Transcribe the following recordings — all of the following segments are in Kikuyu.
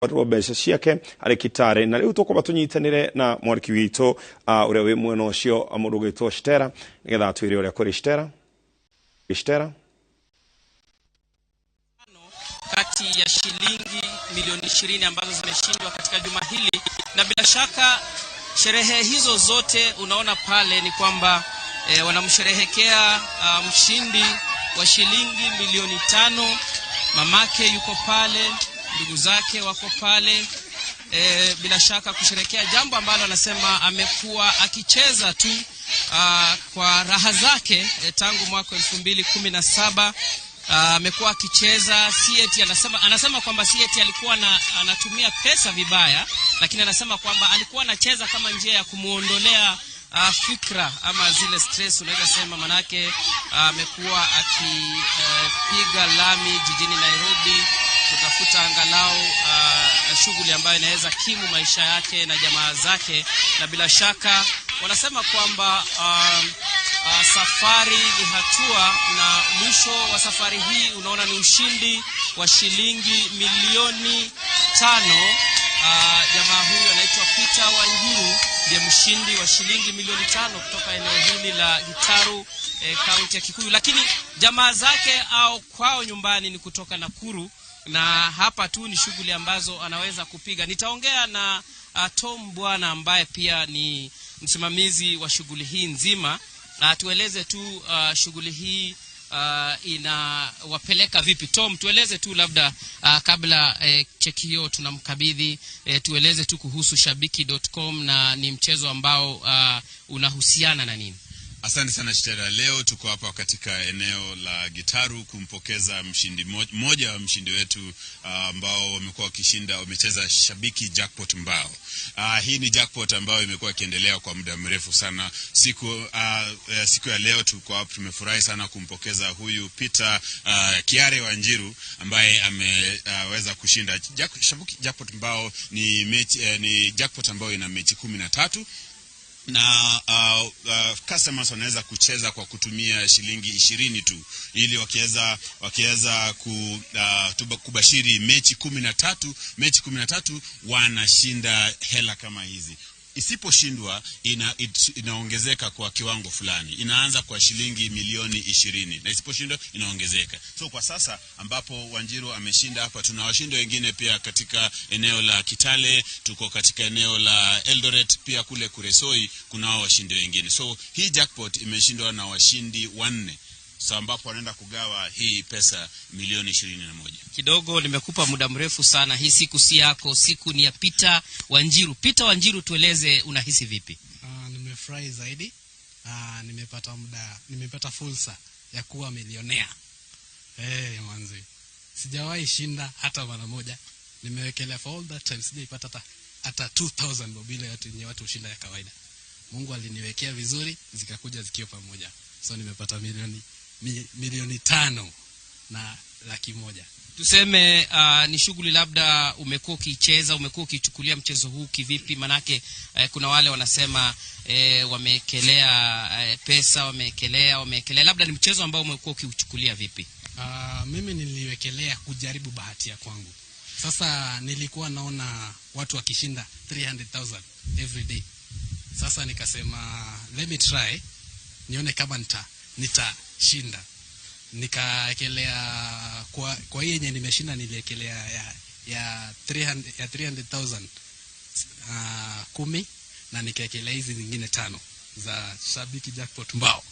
Rwo mbeca ciake arĩ Kitale. Na rĩu tũkwamba tũnyitanĩre na mwarĩki witũ ũrĩa wĩ mwena ũcio, mũndũ ũgwĩtwo Stella, nĩgetha atwĩre ũrĩa kũrĩ. Stella, Stella. Kati ya shilingi milioni 20 ambazo zimeshindwa katika juma hili, na bila shaka sherehe hizo zote unaona pale ni kwamba wanamsherehekea mshindi wa shilingi milioni 5. Mamake yuko pale, ndugu zake wako pale, bila shaka kusherehekea jambo ambalo anasema amekuwa akicheza tu kwa raha zake tangu mwaka 2017. Amekuwa akicheza, si eti anasema kwamba si eti alikuwa anatumia pesa vibaya, lakini anasema kwamba alikuwa anacheza kama njia ya kumuondolea fikra ama zile stress unaweza sema, manake amekuwa akipiga lami jijini Nairobi kutafuta angalau shughuli ambayo inaweza kimu maisha yake na jamaa zake, na bila shaka wanasema kwamba safari ni hatua, na mwisho wa safari hii unaona ni ushindi wa shilingi milioni 5. Jamaa huyu anaitwa Peter Wanjiru ndiye mshindi wa shilingi milioni 5 kutoka eneo hili la Gitaru, kaunti ya Kikuyu, lakini jamaa zake au kwao nyumbani ni kutoka Nakuru na hapa tu ni shughuli ambazo anaweza kupiga. Nitaongea na Tom Bwana ambaye pia ni msimamizi wa shughuli hii nzima, na tueleze tu shughuli hii inawapeleka vipi. Tom, tueleze tu labda kabla cheki hiyo tunamkabidhi, tueleze tu kuhusu shabiki.com na ni mchezo ambao unahusiana na nini? Asante sana, Stella. Leo tuko hapa katika eneo la Gitaru kumpokeza mshindi mmoja wa mshindi wetu ambao wamekuwa wakishinda, wamecheza Shabiki Jackpot Mbao. Hii ni jackpot ambayo imekuwa ikiendelea kwa muda mrefu sana. Siku ya leo tuko hapa, tumefurahi sana kumpokeza huyu Peter Kiare Wanjiru ambaye ameweza kushinda. Shabiki Jackpot Mbao ni jackpot ambayo ina mechi 13 na customers wanaweza kucheza kwa kutumia shilingi 20 tu, ili wakiweza kubashiri mechi 13, mechi 13 wanashinda hela kama hizi. Isiposhindwa inaongezeka kwa kiwango fulani, inaanza kwa shilingi milioni 20 na isiposhindwa inaongezeka. So kwa sasa ambapo Wanjiru ameshinda hapa, tuna washindi wengine pia katika eneo la Kitale, tuko katika eneo la Eldoret, pia kule Kuresoi kunao washindi wengine. So hii jackpot imeshindwa na washindi wanne, so ambapo wanaenda kugawa hii pesa milioni 21. Kidogo nimekupa muda mrefu sana. Hii siku si yako, siku ni ya Peter Wanjiru. Peter Wanjiru, tueleze unahisi vipi? Nimefurahi zaidi. Nimepata muda, nimepata fursa ya kuwa milionea. Hey, manzi. Sijawahi shinda hata mara moja. Nimewekelea for all that time, sijaipata hata 2000 bob ile yote yenye watu hushinda ya kawaida. Mungu aliniwekea vizuri, zikakuja zikiwa pamoja. So nimepata milioni 5 na 100,000. Tuseme ni shughuli labda umekuwa ukiicheza, umekuwa ukichukulia mchezo huu kivipi? Manake kuna wale wanasema wameekelea pesa, wameekelea, labda ni mchezo ambao umekuwa ukiuchukulia vipi? Mimi niliwekelea kujaribu bahati ya kwangu. Sasa nilikuwa naona watu wakishinda 300,000 every day. Sasa nikasema, let me try nione kama nitashinda. Nikaekelea kwa hii yenye nimeshinda, niliekelea ya 300,000 10 na nikaekelea hizi zingine tano za Shabiki Jackpot Mbao.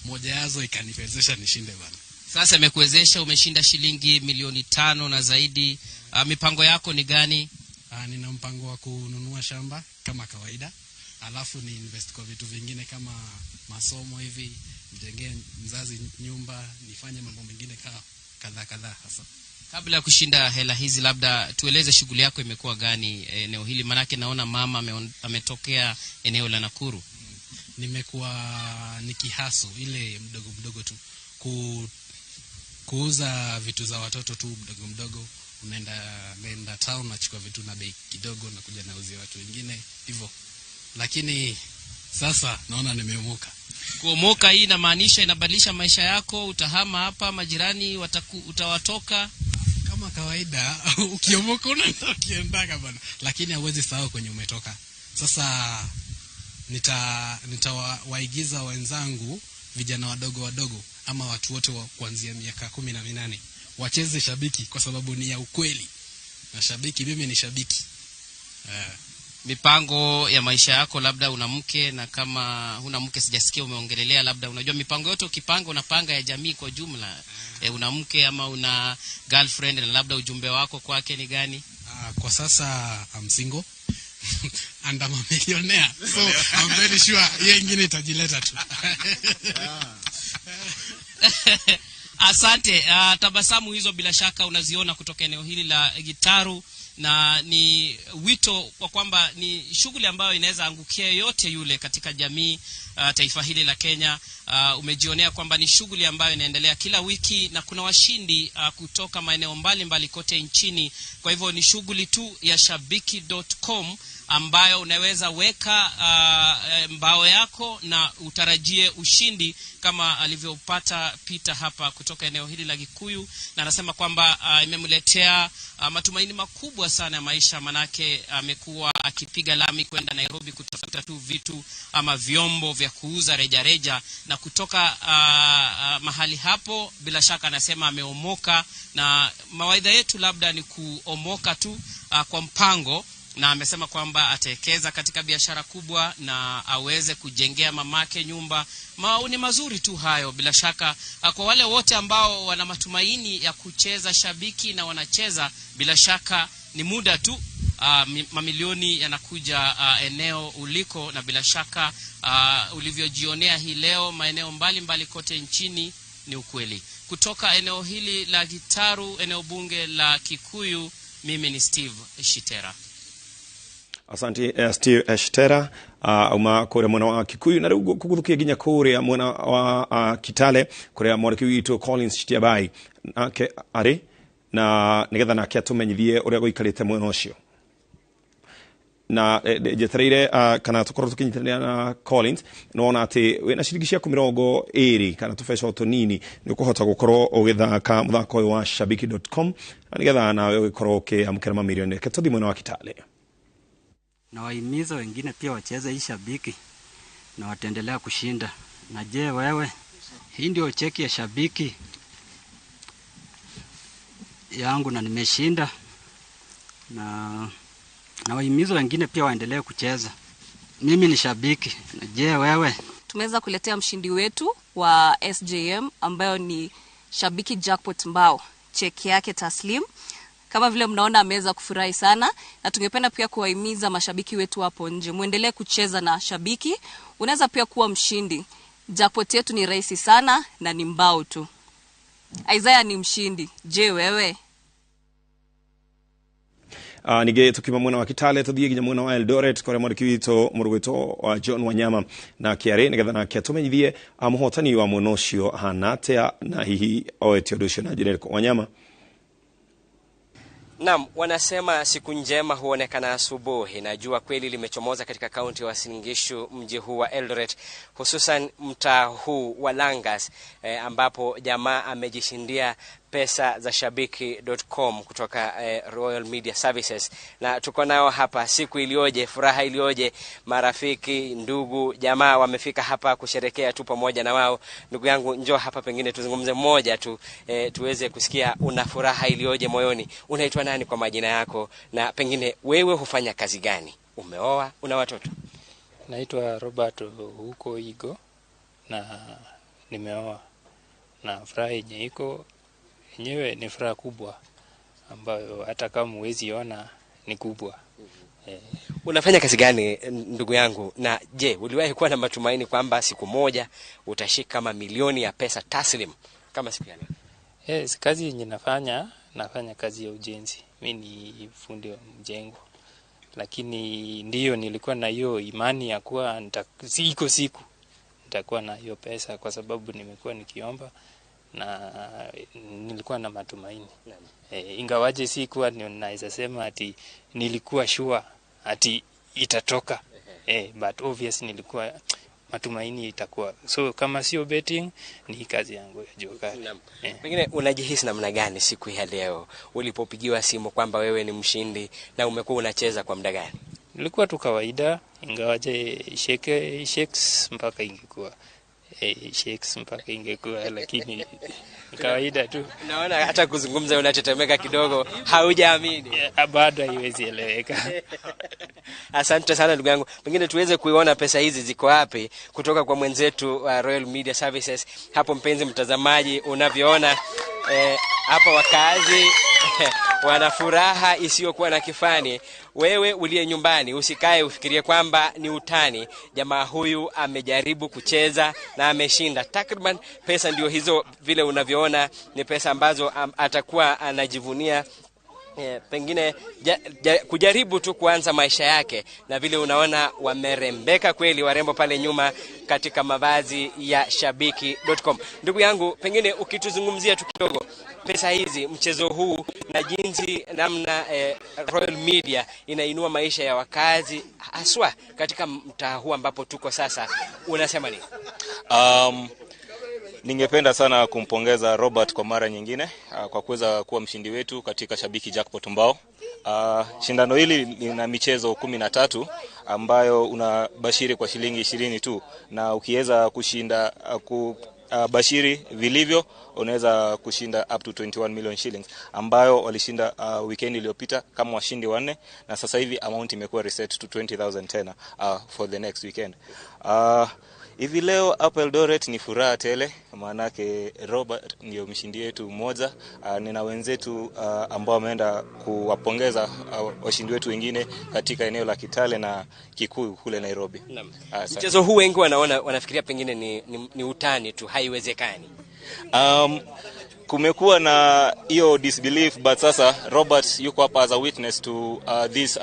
Moja yazo ikaniwezesha nishinde, bana. Sasa imekuwezesha, umeshinda shilingi milioni 5 na zaidi. Mipango yako ni gani? Nina mpango wa kununua shamba kama kawaida, alafu ni invest kwa vitu vingine kama masomo hivi, nijengee mzazi nyumba, nifanye mambo mengine kadhaa kadhaa hasa. Kabla ya kushinda hela hizi, labda tueleze shughuli yako imekuwa gani eneo hili, maanake naona mama ametokea eneo la Nakuru. Nimekuwa nikihustle ile mdogo mdogo tu kuuza vitu za watoto tu mdogo mdogo, unaenda naenda town, nachukua vitu na bei kidogo, nakuja nauzia watu wengine hivyo, lakini sasa naona nimeomoka. Kuomoka hii inamaanisha inabadilisha maisha yako, utahama hapa, majirani utawatoka? Kama Kawaida ukiomoka unaenda ukiendaga bana, lakini hauwezi sahau kwenye umetoka. Sasa nitawaigiza wenzangu vijana wadogo wadogo ama watu wote wa kuanzia miaka 18 wacheze Shabiki kwa sababu ni ya ukweli, na shabiki, mimi ni shabiki. Mipango ya maisha yako, labda una mke, na kama huna mke sijasikia umeongelelea, labda unajua mipango yote ukipanga unapanga ya jamii kwa jumla. Una mke ama una girlfriend, na labda ujumbe wako kwake ni gani? Kwa sasa I'm single and I'm a millionaire, so I'm very sure hiyo ingine itajileta tu. Asante. Tabasamu hizo bila shaka unaziona kutoka eneo hili la Gitaru, na ni wito kwa kwamba ni shughuli ambayo inaweza angukia yote yule katika jamii, taifa hili la Kenya. Umejionea kwamba ni shughuli ambayo inaendelea kila wiki na kuna washindi kutoka maeneo mbalimbali kote nchini. Kwa hivyo ni shughuli tu ya shabiki.com ambayo unaweza weka mbao yako na utarajie ushindi kama alivyopata Peter hapa kutoka eneo hili la Gikuyu, na anasema kwamba imemletea matumaini makubwa sana ya maisha, manake amekuwa akipiga lami kwenda Nairobi kutafuta tu vitu ama vyombo vya kuuza rejareja, na kutoka mahali hapo bila shaka anasema ameomoka, na mawaidha yetu labda ni kuomoka tu kwa mpango, na amesema kwamba atawekeza katika biashara kubwa na aweze kujengea mamake nyumba. Maoni mazuri tu hayo bila shaka kwa wale wote ambao wana matumaini ya kucheza Shabiki na wanacheza, bila shaka ni muda tu mamilioni yanakuja eneo uliko, na bila shaka ulivyojionea hii leo maeneo mbalimbali kote nchini ni ukweli. Kutoka eneo hili la Gitaru, eneo bunge la Kikuyu, mimi ni Steve Shitera. Asante Steve Shitera, uma kuria mwena wa Kikuyu. Na riu kuguthukia nginya kuria mwena wa Kitale kuria mwariki witu Collins Shitiabai nake ari na nigetha nake atumenyithie uria guikarite mwena ucio, na njetereire kana tukorwo tukinyitanira na Collins. Nona ati wina ciringi ciaku 20 kana tubeca o tunini ni ukuhota gukorwo ugithaka muthako uyu wa shabiki.com na nigetha nawe ugikorwo ukiamukira mamirioni. Reke tuthi mwena wa Kitale. Na wahimiza wengine pia wacheze hii Shabiki na wataendelea kushinda. Na je wewe, hii ndio cheki ya Shabiki yangu na nimeshinda, na wahimiza wengine pia waendelee kucheza. Mimi ni shabiki. Na je wewe? Tumeweza kuletea mshindi wetu wa SJM ambayo ni Shabiki Jackpot Mbao, cheki yake taslim. Kama vile mnaona ameweza kufurahi sana, na tungependa pia kuwahimiza mashabiki wetu hapo nje muendelee kucheza na Shabiki. Unaweza pia kuwa mshindi. Jackpot yetu ni rahisi sana na ni mbao tu. Isaiah ni mshindi. Je wewe? Nige tukima mwena wa Kitale tuthie nginya mwena wa Eldoret kuria mwandĩki witũ mũrũgwĩtwo wa John Wanyama na kĩarĩ nĩgetha nake atũmenyithie mũhotani wa mwena ũcio ahana atĩa na hihi oete ũndũ ũcio na njĩra ĩrĩkũ. Wanyama. Naam, wanasema siku njema huonekana asubuhi, na jua kweli limechomoza katika kaunti ya Uasin Gishu, mji huu wa Eldoret, hususan mtaa huu wa Langas, ambapo jamaa amejishindia pesa za shabiki.com kutoka Royal Media Services. Na tuko nao hapa, siku ilioje, furaha ilioje, marafiki, ndugu, jamaa wamefika hapa kusherekea tu pamoja na wao. Ndugu yangu, njoo hapa pengine tuzungumze mmoja tu, tuweze kusikia una furaha ilioje moyoni. Unaitwa nani kwa majina yako, na pengine wewe hufanya kazi gani? Umeoa, una watoto? Naitwa Robert huko Igo na nimeoa, na furaha yenye iko yenyewe ni furaha kubwa ambayo hata kama huwezi ona ni kubwa. Unafanya kazi gani ndugu yangu, na je, uliwahi kuwa na matumaini kwamba siku moja utashika mamilioni ya pesa taslim kama siku ya leo? Yes, kazi yenye nafanya kazi ya ujenzi. Mimi ni fundi wa mjengo. Lakini ndiyo nilikuwa na hiyo imani ya kuwa iko siku nitakuwa na hiyo pesa, kwa sababu nimekuwa nikiomba na nilikuwa na matumaini. Ingawaje sikuwa naweza sema ati nilikuwa sure ati itatoka. But obvious nilikuwa Matumaini itakuwa. So kama sio betting, ni kazi yangu ya jua kali. Pengine unajihisi namna gani siku ya leo ulipopigiwa simu kwamba wewe ni mshindi, na umekuwa unacheza kwa muda gani? Nilikuwa tu kawaida, ingawaje shakes mpaka ingekuwa. Shakes mpaka ingekuwa, lakini kawaida tu. Naona hata kuzungumza unatetemeka kidogo, haujaamini. Bado haiwezi eleweka. Asante sana ndugu yangu. Pengine tuweze kuiona pesa hizi ziko wapi kutoka kwa mwenzetu wa Royal Media Services. Hapo mpenzi mtazamaji, unavyoona hapa wakazi wana furaha isiyokuwa na kifani. Wewe uliye nyumbani usikae ufikirie kwamba ni utani. Jamaa huyu amejaribu kucheza na ameshinda. Takriban pesa ndio hizo, vile unavyoona ni pesa ambazo atakuwa anajivunia. Pengine kujaribu tu kuanza maisha yake, na vile unaona wamerembeka kweli warembo pale nyuma katika mavazi ya shabiki.com. Ndugu yangu, pengine ukituzungumzia tu kidogo pesa hizi, mchezo huu na jinsi namna Royal Media inainua maisha ya wakazi haswa katika mtaa huu ambapo tuko sasa, unasema nini? Ningependa sana kumpongeza Robert kwa mara nyingine kwa kuweza kuwa mshindi wetu katika Shabiki Jackpot Mbao. Shindano hili lina michezo 13 ambayo unabashiri kwa shilingi 20 tu, na ukiweza kushinda bashiri vilivyo unaweza kushinda up to 21 million shillings ambayo walishinda weekend iliyopita kama washindi 4, na sasa hivi amount imekuwa reset to 20,000 tena for the next weekend. Hivi leo hapa Eldoret ni furaha tele, maanake Robert ndio mshindi wetu mmoja. Nina wenzetu ambao wameenda kuwapongeza washindi wetu wengine katika eneo la Kitale na Kikuyu kule Nairobi. Mchezo huu wengi wanaona, wanafikiria pengine ni utani tu, haiwezekani. Kumekuwa na hiyo disbelief, but sasa Robert yuko hapa as a witness to this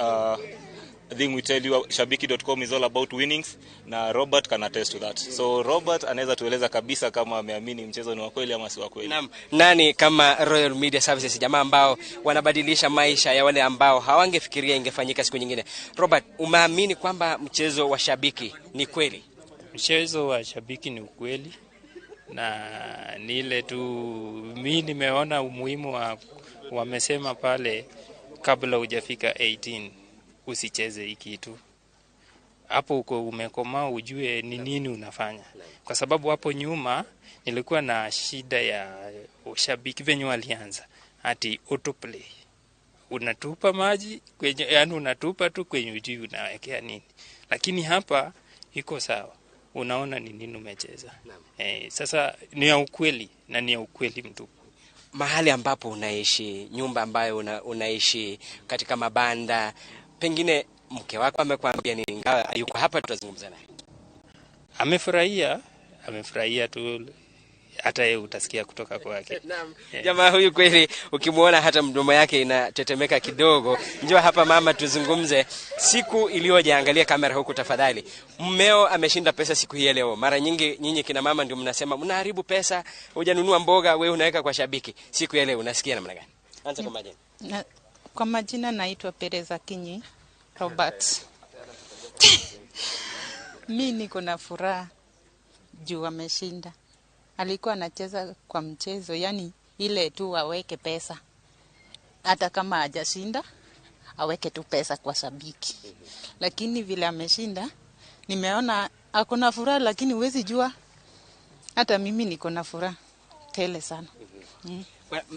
thing we tell you, shabiki.com is all about winnings, na Robert can attest to that. So Robert anaweza tueleza kabisa kama ameamini mchezo ni wa kweli ama si wa kweli. Naam, nani kama Royal Media Services, jamaa ambao wanabadilisha maisha ya wale ambao hawangefikiria ingefanyika siku nyingine. Robert, umeamini kwamba mchezo wa Shabiki ni kweli? Mchezo wa Shabiki ni ukweli, na ni ile tu mimi nimeona umuhimu wa, wamesema pale kabla hujafika 18 usicheze hii kitu. Hapo uko umekomaa, ujue ni nini unafanya. Kwa sababu hapo nyuma nilikuwa na shida ya Shabiki venye walianza ati autoplay. Unatupa maji kwenye, yani unatupa tu kwenye ujui unawekea nini. Lakini hapa iko sawa. Unaona ni nini umecheza. Sasa ni ya ukweli, na ni ya ukweli mtupu. Mahali ambapo unaishi, nyumba ambayo unaishi katika mabanda, pengine mke wako amekwambia nini? Ingawa yuko hapa tutazungumza naye. Amefurahia tu, hata yeye utasikia kutoka kwake. Naam. Jamaa huyu kweli ukimuona hata mdomo yake inatetemeka kidogo. Njoo hapa mama tuzungumze. Siku iliyoja, angalia kamera huku tafadhali. Mmeo ameshinda pesa siku hii ya leo. Mara nyingi nyinyi kina mama ndio mnasema mnaharibu pesa, hujanunua mboga wewe unaweka kwa Shabiki. Siku ya leo unasikia namna gani? Anza kwa majina. Kwa majina naitwa Pereza Kinyi Robert. Mi niko na furaha juu ameshinda. Alikuwa anacheza kwa mchezo, yani ile tu aweke pesa. Hata kama hajashinda, aweke tu pesa kwa Shabiki. Lakini vile ameshinda, nimeona ako na furaha, lakini huwezi jua. Hata mimi niko na furaha tele sana.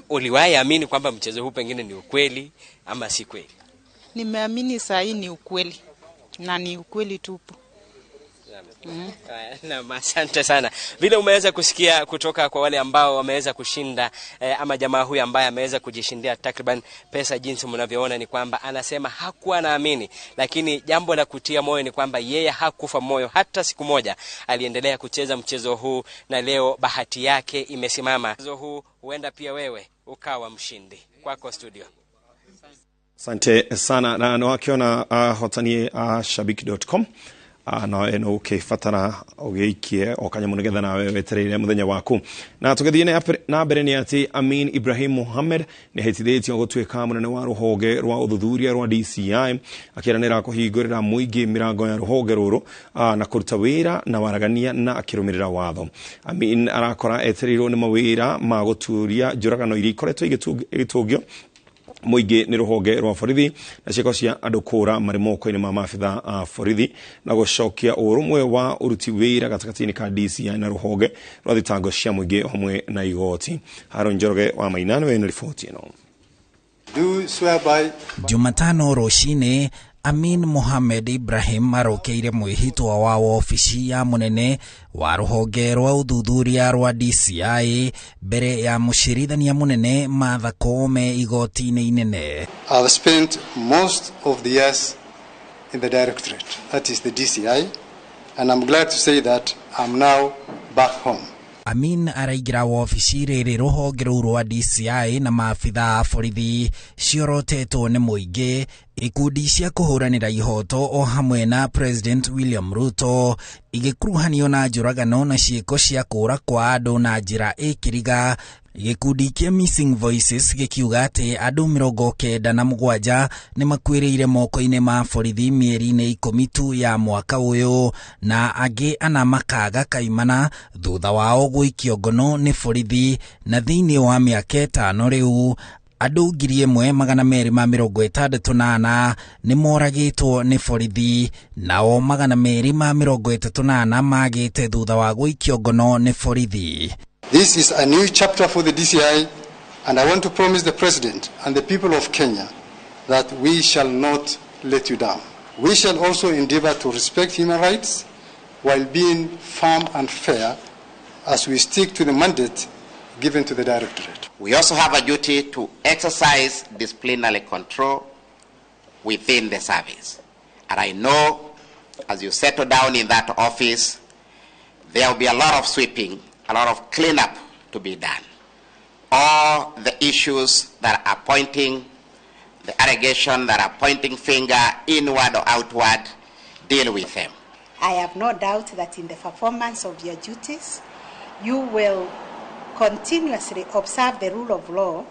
Uliwahi amini kwamba mchezo huu pengine ni ukweli ama si kweli? Nimeamini saa hii ni ukweli, na ni ukweli tupu. Naam, asante sana. Vile umeweza kusikia kutoka kwa wale ambao wameweza kushinda, ama jamaa huyu ambaye ameweza kujishindia takriban pesa, jinsi mnavyoona ni kwamba anasema hakuwa anaamini, lakini jambo la kutia moyo ni kwamba yeye hakufa moyo hata siku moja. Aliendelea kucheza mchezo huu na leo bahati yake imesimama. Mchezo huu huenda pia wewe ukawa mshindi. Kwako studio. Asante sana na wakiona hotanie shabiki.com. Nawe no ũkĩbatara ũgĩikie o kanyamũ nĩgetha nawe wetereire mũthenya waku. Na tũgĩthiĩ na mbere nĩ atĩ Amin Ibrahim Mohamed nĩ ahĩtithĩtio gũtuĩka mũnene wa rũhonge rwa ũthuthuria rwa DCI, akĩranĩra kũhingũrĩra mũingĩ mĩrango ya rũhonge rũrũ na kũruta wĩra na waragania na akĩrũmĩrĩra watho. Amin arakora etereirwo nĩ mawĩra ma gũturia njũragano iria ikoretwo igĩtũngio mũingĩ nĩ rũhonge rwa borithi na ciĩko cia andũ kũra marĩ moko-inĩ ma maabitha a borithi, na gũcokia ũrũmwe wa ũruti wĩra gatagatĩ-inĩ ka DCI na rũhonge rwa thitango cia mũingĩ hamwe na igoti. Haron Njoroge wa Maina nĩwe na riboti ĩno. Jumatano rũcinĩ, Amin Mohamed Ibrahim arokeire mwĩhĩtwa wa wobici ya mũnene wa rũhonge rwa ũthuthuria rwa DCI mbere ya mũcirithania mũnene Martha Koome igoti-inĩ inene. I've spent most of the years in the directorate, that is the DCI, and I'm glad to say that I'm now back home. Amin araingĩra wobici rĩrĩ rũhonge rũu rwa DCI na maabitha a borithi ciorotetwo nĩ mũingĩ, ikundi cia kũhũranĩra ihoto o hamwe na President William Ruto igĩkuruhanio na njũragano na ciĩko cia kũũra kwa andũ na njĩra ĩkĩriga. Gĩkundi kĩa Missing Voices gĩkiuga atĩ andũ 97 nĩ makuĩrĩire moko-inĩ ma borithi mĩeri-inĩ 10 tu ya mwaka ũyũ, na angĩ ana makaga kaimana thutha wao gũikio ngono nĩ borithi, na thĩinĩ wa mĩaka 5 rĩu andũ 1264 nĩ moragĩtwo nĩ borithi, nao 234 magĩte thutha wa gũikio ngono nĩ borithi. This is a new chapter for the DCI, and I want to promise the President and the people of Kenya that we shall not let you down. We shall also endeavor to respect human rights while being firm and fair as we stick to the mandate given to the Directorate. We also have a duty to exercise disciplinary control within the service. And I know as you settle down in that office, there will be a lot of sweeping, a lot of cleanup to be done. All the issues that are pointing, the allegation that are pointing finger inward or outward, deal with them. I have no doubt that in the performance of your duties, you will continuously observe the rule of law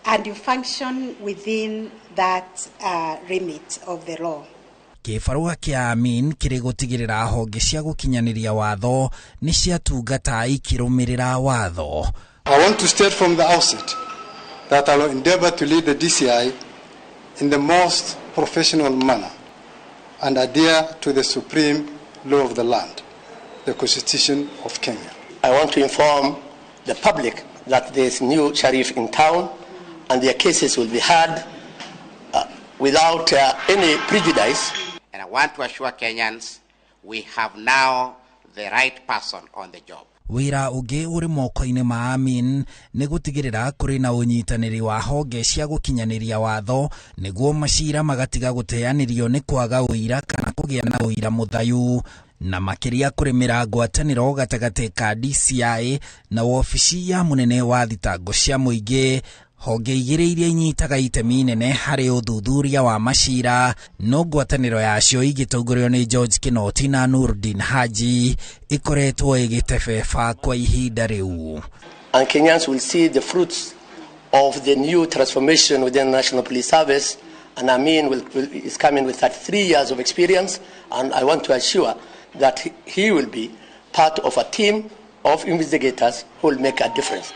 and you function within that remit of the law. Kĩbarũa kĩa Amin kĩrĩ gũtigĩrĩra honge cia gũkinyanĩria watho nĩ ciatungata ikĩrũmĩrĩra watho. I want to state from the outset that I will endeavor to lead the DCI in the most professional manner and adhere to the supreme law of the land, the Constitution of Kenya. I want to inform the public that there is new sheriff in town and their cases will be heard without any prejudice. And I want to assure Kenyans we have now the right person on the job. Wĩra ũngĩ ũrĩ moko-inĩ ma Amin nĩ gũtigĩrĩra kũrĩ na ũnyitanĩri wa honge cia gũkinyanĩria watho nĩguo macira magatiga gũteanĩrio nĩ kwaga ũira kana kũgĩa na ũira mũthayu, na makĩria kũrĩmĩra ngwatanĩro gatagatĩ ka DCI na wobici ya mũnene wa thitango cia mũingĩ. Honge igĩrĩ iria inyitaga itemi inene harĩ ũthuthuria wa macira no ngwatanĩro yacio igĩtongorio nĩ George Kinoti na Nurdin Haji ikoretwo ĩgĩtebeba kwa ihinda rĩu. And Kenyans will see the fruits of the new transformation within the National Police Service, and Amin is coming with 33 years of experience, and I want to assure that he will be part of a team of investigators who will make a difference.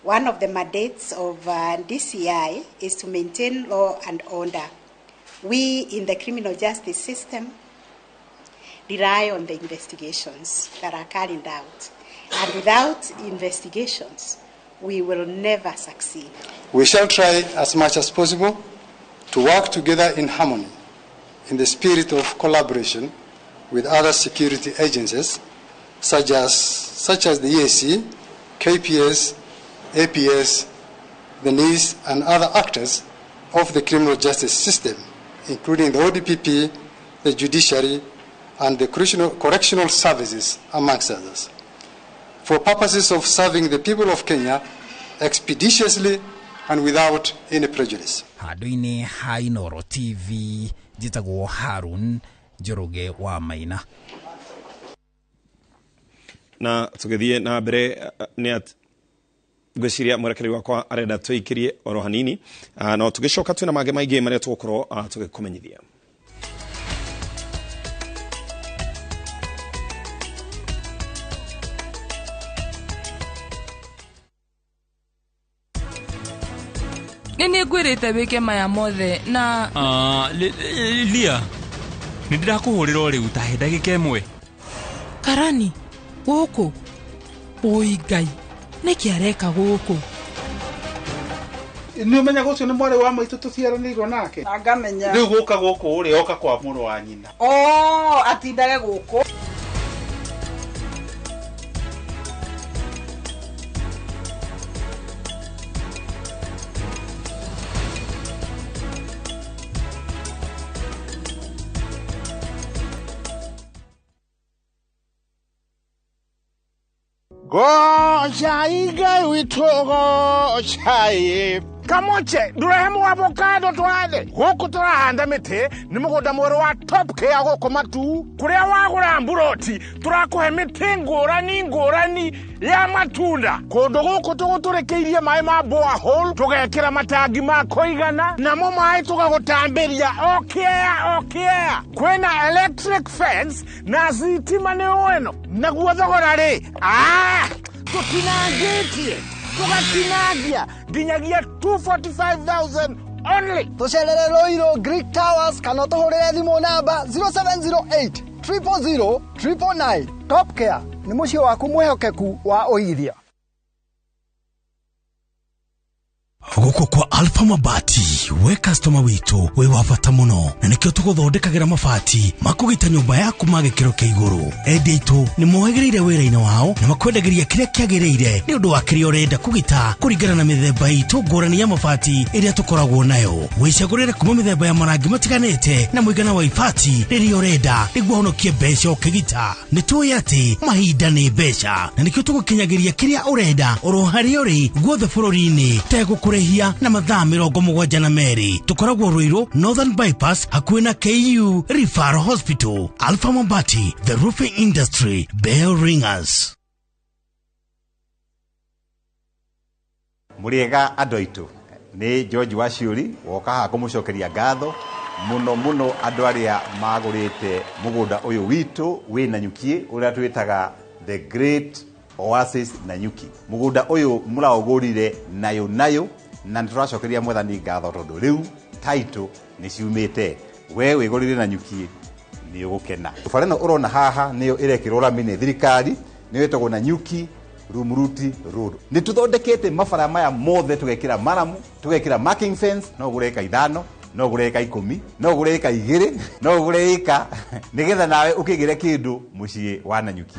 One of the mandates of DCI is to maintain law and order. We in the criminal justice system rely on the investigations that are carried out. And without investigations, we will never succeed. We shall try as much as possible to work together in harmony, in the spirit of collaboration with other security agencies, such as the EAC, KPS, APS, the NIS, and other actors of the criminal justice system, including the ODPP, the judiciary, and the correctional services, amongst others, for purposes of serving the people of Kenya expeditiously and without any prejudice. Handũ-inĩ ha Inooro TV, njĩtagwo Harun Njoroge wa Maina. Na tugithie na mbere ni at ngwiciria mwerekeri wakwa arenda twikirie oro hanini, no tugicoka twina mangĩ maingĩ marĩa tũgũkorwo tũgĩkũmenyithia. Nĩ ngwĩrĩte wĩke maya mothe na Lia, nĩ ndĩrakũhũrĩra o rĩu ta he ndagĩka ĩmwe. Karani gũkũ ũi Ngai, nĩkĩ areka gũkũ? Nĩ ũmenyaga ũcio nĩ mwarĩ wa maitũ tũciaranĩirwo nake? Ngamenya. Rĩu gũka gũkũ rĩ, oka kwa mũrũ wa nyina. Oh, atindage gũkũ. Goca Ngai witũ gocai kamoche ndurehe avocado twathe gũkũ tũrahanda mĩtĩ nĩ mũgũnda mwerũ wa Top Care gũkũ Matu kũrĩa wagũra mburoti tũrakũhe mĩtĩ ngũrani ngũrani ya matunda kũndũ gũkũ tũgũtũrĩkĩirie maĩ ma borehole tũgekĩra matangi ma kũigana namo maĩ tũgagũtambĩria o kĩea o kĩea kwĩna electric fence na thitima nĩ weno naguo thogora rĩ tũtinangĩtie tũgatinangia nginyagia 245,000 only. Tũcerere Ruiru Greek Towers kana ũtũhũrĩre thimũ namba 0708 000 999. Top Care nĩ mũciĩ waku mwĩhokeku wa ũigithia. Gũkũ kwa Alpha Mabati, we customer witũ wĩ wa bata mũno na nĩkĩo tũgũthondekagĩra mabati makũgita nyũmba yaku ma gĩkĩro kĩa igũrũ. Endia aitũ nĩ mohĩgĩrĩire wĩra-inĩ wao na makwendagĩria kĩrĩa kĩagĩrĩire nĩ ũndũ wa kĩrĩa ũrenda kũgita kũringana na mĩthemba itũ ngũrani ya mabati ĩrĩa tũkoragwo nayo. Wĩcagũrĩre kuma mĩthemba ya marangi matiganĩte na mũigana wa ibati rĩrĩa ũrenda nĩguo ũhonokie mbeca ũkĩgita. Nĩ tũĩ atĩ mahinda nĩ mbeca na nĩkĩo tũgũkinyagĩria kĩrĩa ũrenda oro harĩa ũrĩ guothe bũrũri-inĩ tegũkũrĩhia na mathaa 72. Tũkoragwo Ruiru Northern Bypass hakuhĩ na KU Referral Hospital. Alpha Mabati, the roofing industry bell ringers. Mũrĩega andũ aitũ, nĩ George Waciũri woka haha kũmũcokeria ngatho mũno mũno andũ arĩa magũrĩte mũgũnda ũyũ witũ wĩ Nanyuki ũrĩa twĩtaga The Great Oasis Nanyuki. Mũgũnda ũyũ mũraũgũrire nayo nayo na nĩtũracokeria Mwathani ngatho tondũ rĩu title nĩ ciumĩte. We wĩgũrĩre Nanyuki nĩ ũgũkena. Bara ĩno ũrona haha nĩyo ĩrekĩrwo rami nĩ thirikari, nĩyo ĩtagwo Nanyuki Rumuruti Road. Nĩ tũthondekete mabara maya mothe tũgekĩra maramu, tũgekĩra marking fence, no ũgũre ĩka 5, no ũgũre ĩka 10, no ũgũre ĩka 2, no ũgũre ĩka nĩgetha nawe ũkĩgĩre kĩndũ mũciĩ wa Nanyuki.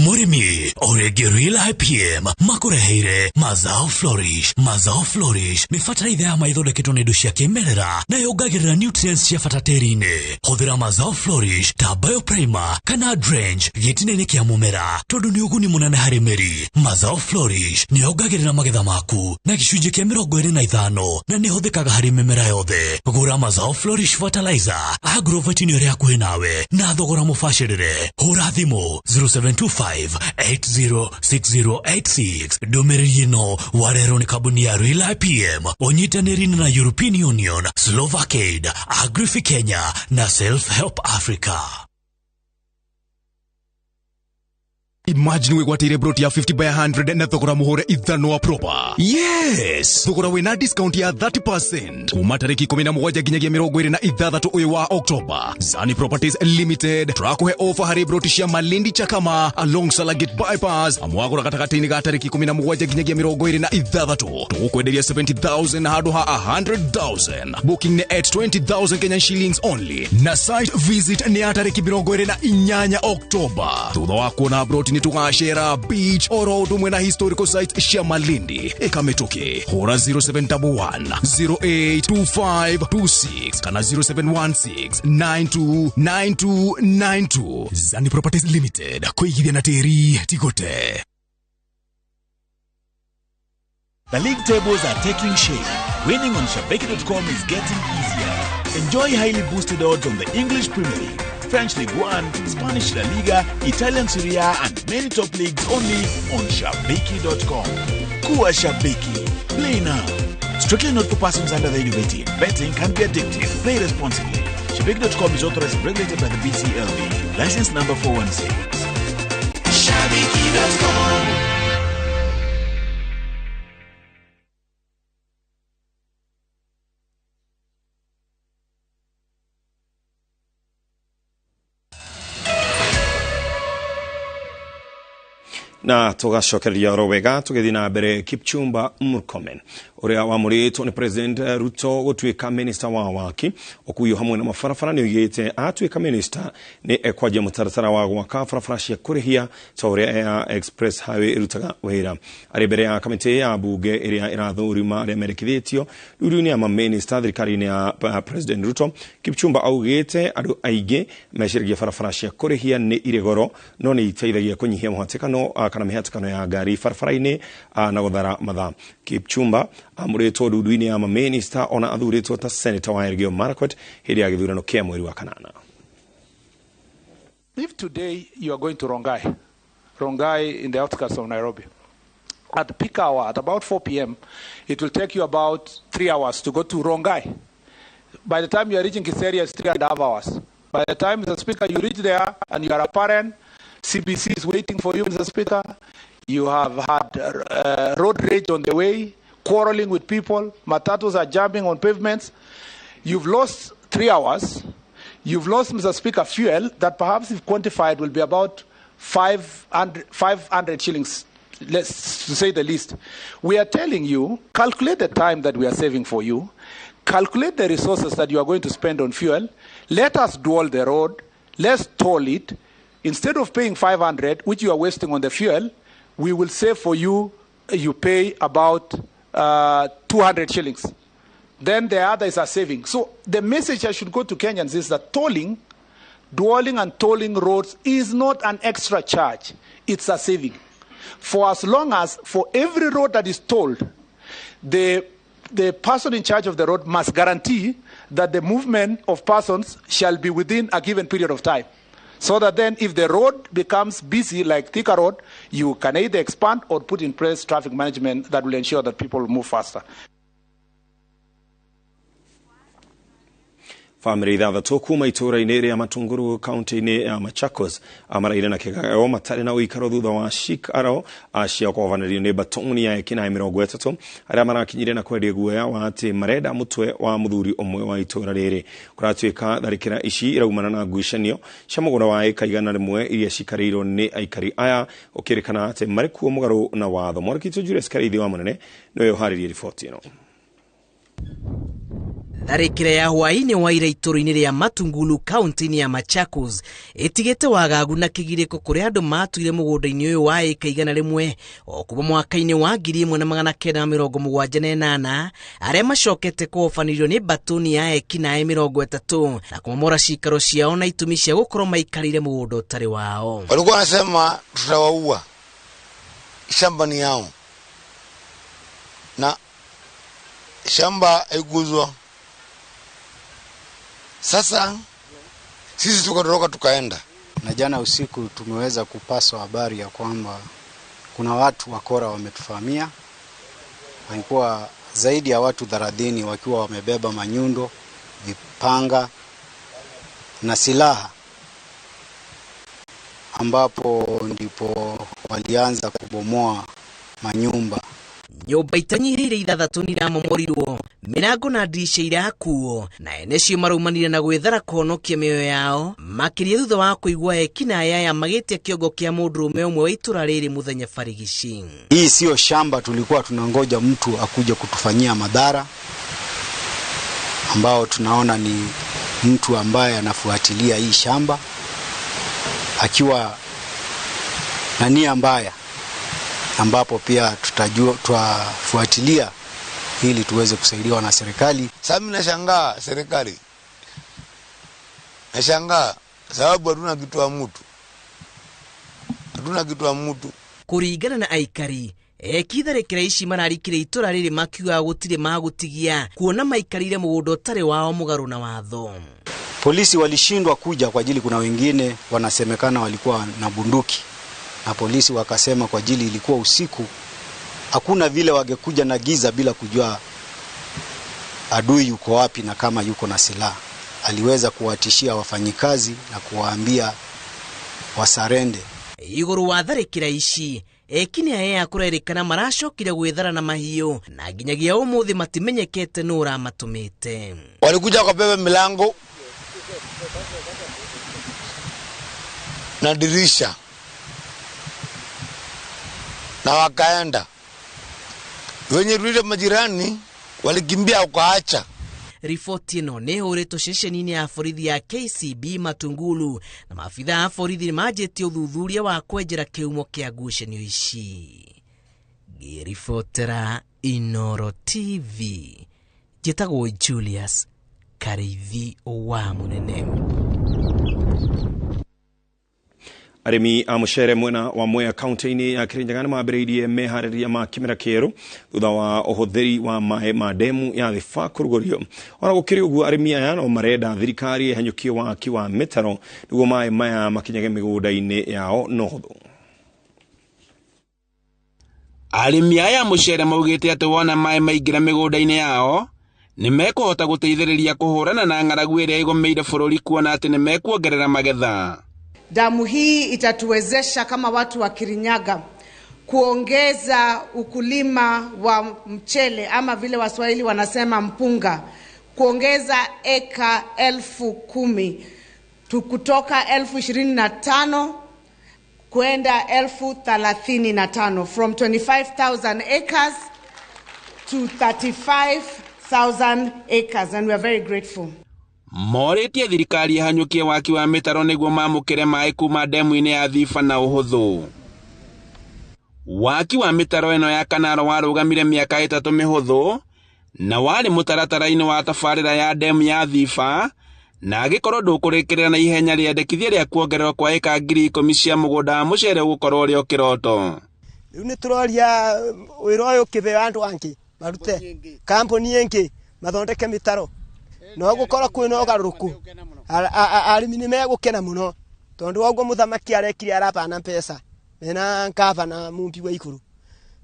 Mũrĩmi orĩngĩ Real IPM makũreheire Mazao Flourish. Mazao Flourish nĩ bataraitha ya ma ĩthondeketwo na indo cia kĩmerera na yongagĩrĩra nutrients cia bata tĩri-inĩ. Hũthĩra Mazao Flourish ta bioprimer kana drench gĩtina-inĩ kĩa mũmera tondũ nĩ ũguni mũnene harĩ mĩri. Mazao Flourish nĩ yongagĩrĩra magetha maku na gĩcunjĩ kĩa 25 na nĩ ĩhũthĩkaga harĩ mĩmera yothe. Gũra Mazao Flourish fertilizer agrovet-inĩ ĩrĩa hakuhĩ nawe na thogora mũbacĩrĩre. Hũra thimũ 0725 806086. Ndũmĩrĩri ĩno warehwo nĩ kambuni ya Real IPM ũnyitanĩri na European Union, Slovakiaid, Agrifi Kenya na Self Help Africa. Imagine wĩgwatĩire broti ya 50 by 100 na thogora mũhũre ithano wa proper. Yes, thogora wĩna discount ya 30% kuma tarĩki 17 nginyagia 26 ũyũ wa October. Zani Properties Limited tũrakũhe offer harĩ broti cia Malindi Chakama along Salagate Bypass amwagũra gatagatĩ-inĩ ga tarĩki 17 nginyagia 26 tũgũkwenderia 70,000 handũ ha 100,000. Booking nĩ at 20,000 Kenyan shillings only na site visit nĩ ya tarĩki 28 October. Thutha wa kuona broti tũgacera beach oro ũndũ ũmwe na historical site cia Malindi. Ĩkamĩtũkĩ hũra 0711 082526 kana 0716 929292. Zani Properties Limited, kũigithia na tĩri tigote. The league tables are taking shape. Winning on Shabiki.com is getting easier. Enjoy highly boosted odds on the English Premier League, French League One, Spanish La Liga, Italian Serie A, and many top leagues only on Shabiki.com. Kuwa Shabiki. Play now. Strictly not for persons under the age of 18. Betting can be addictive. Play responsibly. Shabiki.com is authorized and regulated by the BCLB. License number 416. Shabiki.com. Na tugacokereria oro wega tugithii na mbere. Kipchumba Murkomen uria wamuritwo ni President Ruto gutuika minister wa waki, ukuio hamwe na mabarabara, ni oigite atuika minister ni ekwanjia mutaratara wa gwaka barabara cia kurihia ta uria Air Express Highway irutaga wira. Ari mbere ya kamiti ya bunge iria irathurima aria merekithitio ruru-ini ya maminista thirikari-ini ya President Ruto, Kipchumba augite andu aingi meciragia barabara cia kurihia ni iri goro, no ni iteithagia kunyihia muhatikano kana mihatikano ya ngari barabara-ini na guthara mathaa. Kipchumba amuritwo ndundu-ini ya maminista ona athuritwo ta senator wa Elgeyo Marakwet hindi ya githurano kia mweri wa kanana. If today you are going to Rongai, Rongai in the outskirts of Nairobi, at peak hour, at about 4 p.m., it will take you about 3 hours to go to Rongai. By the time you are reaching Kiseria, it's 3.5 hours. By the time, Mr. Speaker, you reach there and you are a parent, CBC is waiting for you, Mr. Speaker. You have had road rage on the way, quarreling with people, matatus are jumping on pavements. You've lost 3 hours. You've lost, Mr. Speaker, fuel that perhaps if quantified will be about 500 shillings, let's to say the least. We are telling you, calculate the time that we are saving for you, calculate the resources that you are going to spend on fuel, let us dual the road, let's toll it. Instead of paying 500, which you are wasting on the fuel, we will save for you, you pay about 200 shillings. Then the others are saving. So the message I should go to Kenyans is that tolling, dualling and tolling roads is not an extra charge. It's a saving. For as long as for every road that is tolled, the person in charge of the road must guarantee that the movement of persons shall be within a given period of time. So that then if the road becomes busy, like Thika Road, you can either expand or put in place traffic management that will ensure that people move faster. Family ithathatũ kuma itũũra-inĩ rĩa Matunguru kaunti-inĩ ya Machakos maraire na kĩgagao matarĩ na ũikaro thutha wa cikaro cia kũhovanĩrio nĩ batoni ya ekinaĩ 30 arĩa marakinyire na kwendia guoya wa atĩ marenda mũtwe wa mũthuri ũmwe wa itũũra rĩrĩ. Kũratuĩka tharĩkĩra ici iraumana na ngucanio cia mũgũnda wa ĩka 100 iria cikarĩirwo nĩ aikari aya, gũkĩrĩkana atĩ marĩ kuo mũgarũ na watho. Mwarĩki Julius Karĩithi wa Mũnene nĩwe ũharĩrie riboti ĩno. Tharĩkĩra ya hwaĩ-inĩ wa ira itũũra-inĩ rĩa Matungulu kaunti-inĩ ya Machakos ĩtigĩte wagagu na kĩgirĩko kũrĩa andũ matuire mũgũnda-inĩ ũyũ wa ĩka 100 o kuma mwaka-inĩ wa 1978 arĩa macokete kũhobanĩrio nĩ batoni ya ekinaĩ 30 na kũmomora cikaro ciao na itũmi cia gũkorwo maikarĩire mũgũnda ũtarĩ wao. Walikuwa wanasema tutawaua, shamba ni yao na shamba haikuzwa. Sasa sisi tukatoroka tukaenda. Na jana usiku tumeweza kupaswa habari ya kwamba kuna watu wakora wametufahamia. Walikuwa zaidi ya watu 30 wakiwa wamebeba manyundo, vipanga na silaha, ambapo ndipo walianza kubomoa manyumba. Nyũmba itanyihĩire 6 nĩiramomorirwo, mĩrango na ndirisha irakuo, na ene cio maraumanire na gwĩthara kũhonokia mĩoyo yao, makĩria thutha wa kũigua ekinaĩ aya magĩtia kĩongo kĩa mũndũrũme ũmwe wa itũra rĩrĩ mũthenya barigici. Hii sio shamba tulikuwa tunangoja mtu akuje kutufanyia madhara, ambao tunaona ni mtu ambaye anafuatilia hii shamba akiwa na nia mbaya, ambapo pia tutajua tutafuatilia ili tuweze kusaidiwa na serikali. Sasa mimi nashangaa serikali. Nashangaa sababu hatuna kitu ya mtu. Hatuna kitu ya mtu. Kuringana na aikari Eki tharĩkĩra ici mararikire itũra rĩrĩ makiuga gũtirĩ magũtigia kuona maikarire mũgũnda ũtarĩ wao mũgarũ na watho. Polisi walishindwa kuja kwa ajili kuna wengine wanasemekana walikuwa na bunduki, na polisi wakasema kwa ajili ilikuwa usiku, hakuna vile wangekuja na giza bila kujua adui yuko wapi na kama yuko na silaha. Aliweza kuwatishia wafanyikazi na kuwaambia wasarende. Igũrũ wa tharĩkĩra ici eki nĩ aya kũrerĩkana maracokire gwĩthara na mahiũ na nginyagia ũmũthĩ matimenyekete nũ ũramatũmĩte. Walikuja wakabeba milango na dirisha na wakaenda. Wenye tuliita majirani walikimbia wakaacha. Riboti ĩno nĩ ĩhũrĩtwo ceceni-inĩ ya borithi ya KCB Matungulu na maabitha a borithi nĩmanjĩtie ũthuthuria wa kwenjera kĩhumo kĩa ngucanio ici. Ngĩribotera Inooro TV, njĩtagwo Julius Karĩithi wa Mũnene. Arĩmi a mũcere mwena wa Mwea kaunti-inĩ ya Kirinyaga nĩ mambĩrĩirie meharĩria ma kĩmera kĩerũ thutha wa ũhũthĩri wa maĩ ma ndemu ya Thĩba kũrugũrio. Ona gũkĩrĩ ũguo, arĩmi aya no marenda thirikari ĩhanyũkie waki wa mĩtaro nĩguo maĩ maya makinyage mĩgũnda-inĩ yao na ũhũthũ. Arĩmi aya mũcere maugĩte atĩ wona maĩ maingĩra mĩgũnda-inĩ yao nĩ mekũhota gũteithĩrĩria kũhũrana na ng'aragu ĩrĩa ĩgũmĩire bũrũri kuona atĩ nĩ mekuongerera magetha. Damu hii itatuwezesha kama watu wa Kirinyaga kuongeza ukulima wa mchele ama vile Waswahili wanasema mpunga, kuongeza eka 10,000 kutoka 25,000 kwenda 35,000, from 25,000 acres to 35,000 acres, and we are very grateful. Morĩtie thirikari ĩhanyũkie waki wa mĩtaro nĩguo mamũkĩre maĩ kuma ndemu-inĩ ya Thiba na ũhũthũ. Waki wa mĩtaro ĩno ya Kanaro warũgamire mĩaka 3 mĩhũthũ na warĩ mũtaratara-inĩ wa tabarĩra ya ndemu ya Thiba, na angĩkorwo ndũkũrĩkĩrĩra na ihenya rĩendekithia rĩa kuongererwo kwa ĩka 10,000 cia mũgũnda wa mũcere ũgũkorwo ũrĩ o kĩroto. Rĩu nĩ tũroria wĩra ũyũ ũkĩheo andũ angĩ marute kambuni ĩngĩ mathondeke mĩtaro no gũkorwo kwĩna ũgarũrũku, arĩmi nĩ megũkena mũno tondũ ũguo mũthamaki arekire arabana mbeca mena ngavana Mumbi wa igũrũ.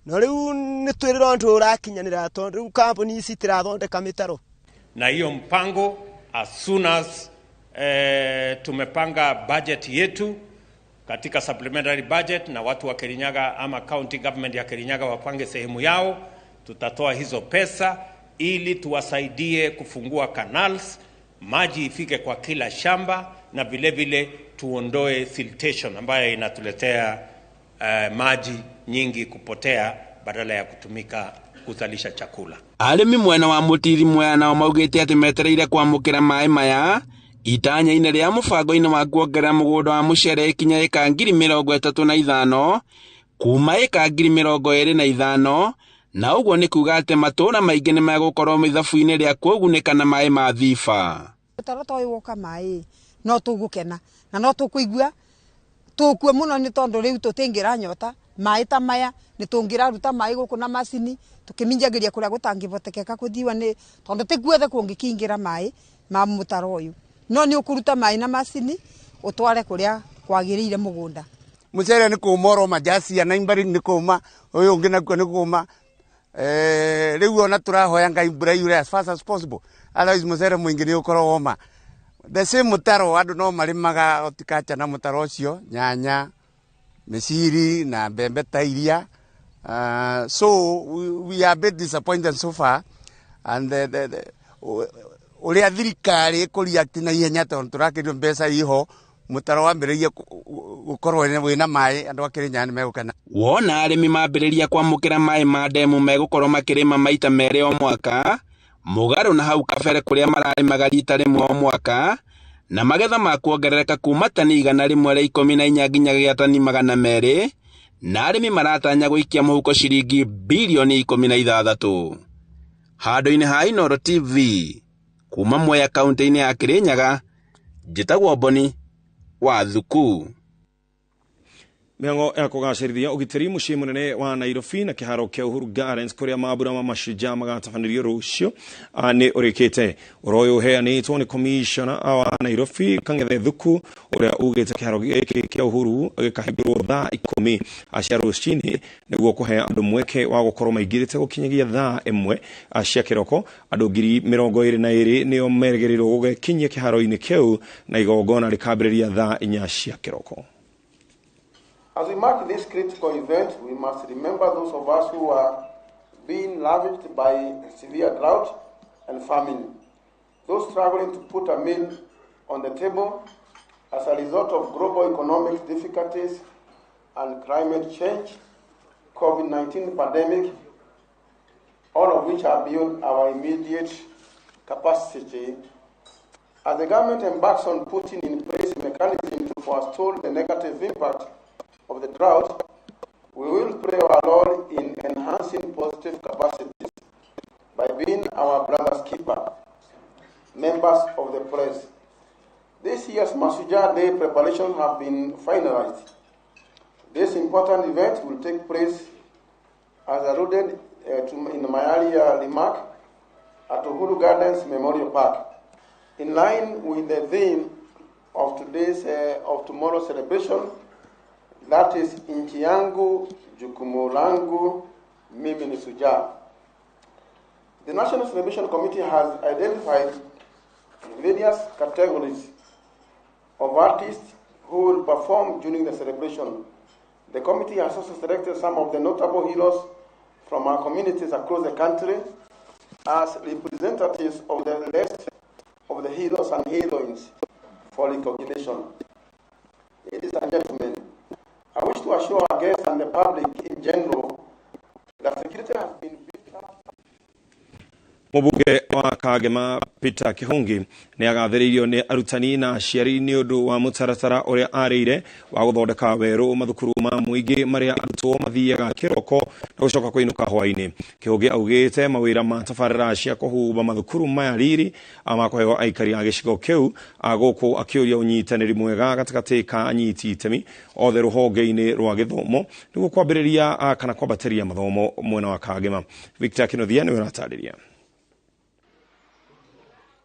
No rĩu nĩ twĩrĩrwo ũndũ ũrakinyanĩra tondũ rĩu kambuni ici itirathondeka mĩtaro. Na hiyo mpango as soon as tumepanga budget yetu katika supplementary budget na watu wa Kirinyaga ama county government ya Kirinyaga wapange sehemu yao, tutatoa hizo pesa ili tuwasaidie kufungua canals, maji ifike kwa kila shamba, na vile vile tuondoe siltation ambayo inatuletea maji nyingi kupotea badala ya kutumika kuzalisha chakula. Arĩmi mwena wa Mũtiri Mwea nao maugĩte atĩ metereire kwamũkĩra maĩ maya itanya-inĩ rĩa mũbango-inĩ wa kuongerera mũgũnda wa mũcere ĩkinya ĩka 35,000 kuma ĩka 25,000, na ũguo nĩ kuga atĩ matũũra maingĩ nĩ megũkorwo ithabu-inĩ rĩa kũgunĩka na maĩ ma Thiba. Mũtaro ta ũyũ woka maĩ no tũgũkena na no tũkũigua tũkue mũno nĩ tondũ rĩu tũtingĩra nyota maĩ ta maya nĩ tũngĩraruta maĩ gũkũ na macini tũkĩminjagĩria kũrĩa gũtangĩhotekeka kũthiwa nĩ tondũ ti guothe kũngĩkĩingĩra maĩ ma mũtaro ũyũ, no nĩ ũkũruta maĩ na macini ũtware kũrĩa kwagĩrĩire mũgũnda. Mũcere nĩ kũma ũroma jacia na imbari nĩ kũma ũyũ ũngĩ nakuo nĩ kũma. Rĩu ona tũrahoya Ngai mbura yure as fast as possible, otherwise mũcere mũingĩ nĩ ũkorwo woma. The same mũtaro andũ no marĩmaga ũtikacha na mũtaro ũcio nyanya, mĩciri na mbembe ta iria. So we are a bit disappointed so far, and the ũrĩa thirikari ĩkũreact na ihenya tondũ tũrakĩrio mbeca iho mũtaro wambĩrĩirie gũkorwo wĩna maĩ andũ a Kĩrĩnyaga nĩ megũkena. Wona arĩmi mambĩrĩria kwamũkĩra maĩ ma ndemu megũkorwo makĩrĩma maita merĩ o mwaka, mũgarũ na hau kabere kũrĩa mararĩmaga rita rĩmwe o mwaka, na magetha ma kuongerereka kuma tani 114 nginyagia tani 200, na arĩmi maratanya gũikia mũhuko ciringi bilioni 16. Handũ-inĩ ha Inooro TV kuma Mwea kaunti-inĩ ya Kirinyaga, njĩtagwo Boni wa Thuku. Mihango ya kugacĩrithia ũgitĩri mũciĩ mũnene wa Nairobi na kĩharo kĩa Uhuru Gardens kũrĩa mambura ma Mashujaa magatabanĩrio rũciũ nĩ ũrĩkĩte. Ũhoro ũyũ ũheanĩtwo nĩ komishona wa Nairobi Kang'ethe Thuku ũrĩa ugĩte kĩharo gĩkĩ kĩa Uhuru gĩkahingũrwo thaa 10 cia rũcinĩ nĩguo kũhe andũ mweke wa gũkorwo maingĩrĩte gũkinyagia thaa 1 cia kĩroko. Andũ 22,000 nĩo merĩgĩrĩirwo gũgekinyia kĩharo-inĩ kĩu na igongona rĩkambĩrĩria thaa 4 cia kĩroko. As we mark this critical event, we must remember those of us who are being ravaged by severe drought and famine, those struggling to put a meal on the table as a result of global economic difficulties and climate change, COVID-19 pandemic, all of which are beyond our immediate capacity. As the government embarks on putting in place a mechanism to forestall the negative impact of the drought, we will play our role in enhancing positive capacities by being our brother's keeper, members of the press. This year's Mashujaa Day preparations have been finalized. This important event will take place, as alluded to in my earlier remark, at Uhuru Gardens Memorial Park. In line with the theme of of tomorrow's celebration, that is Nchi yangu, jukumu langu, mimi ni shujaa. The National Celebration Committee has identified various categories of artists who will perform during the celebration. The committee has also selected some of the notable heroes from our communities across the country as representatives of the rest of the heroes and heroines for recognition. Ladies and gentlemen, I wish to assure our guests and the public in general that security has been built up. Mũmbunge wa Kangema Peter Kihungi nĩ agathĩrĩirio nĩ arutani na aciari nĩ ũndũ wa mũtaratara ũrĩa arĩire wa gũthondeka werũ mathukuru ma mũingĩ marĩa arutwo mathiaga kĩroko na gũcoka kũinũka hwaĩ-inĩ. Kihungi augĩte mawĩra ma tabarĩra cia kũhumba mathukuru maya riri ma kũheo aikari a gĩcigo kĩu gũkũ akĩũria ũnyitanĩri mwega gatagatĩ ka anyiti itemi othe rũhonge-inĩ rwa gĩthomo nĩguo kwambĩrĩria kana kwambatĩria mathomo mwena wa Kangema. Victor Kinothia nĩwe ũratarĩria.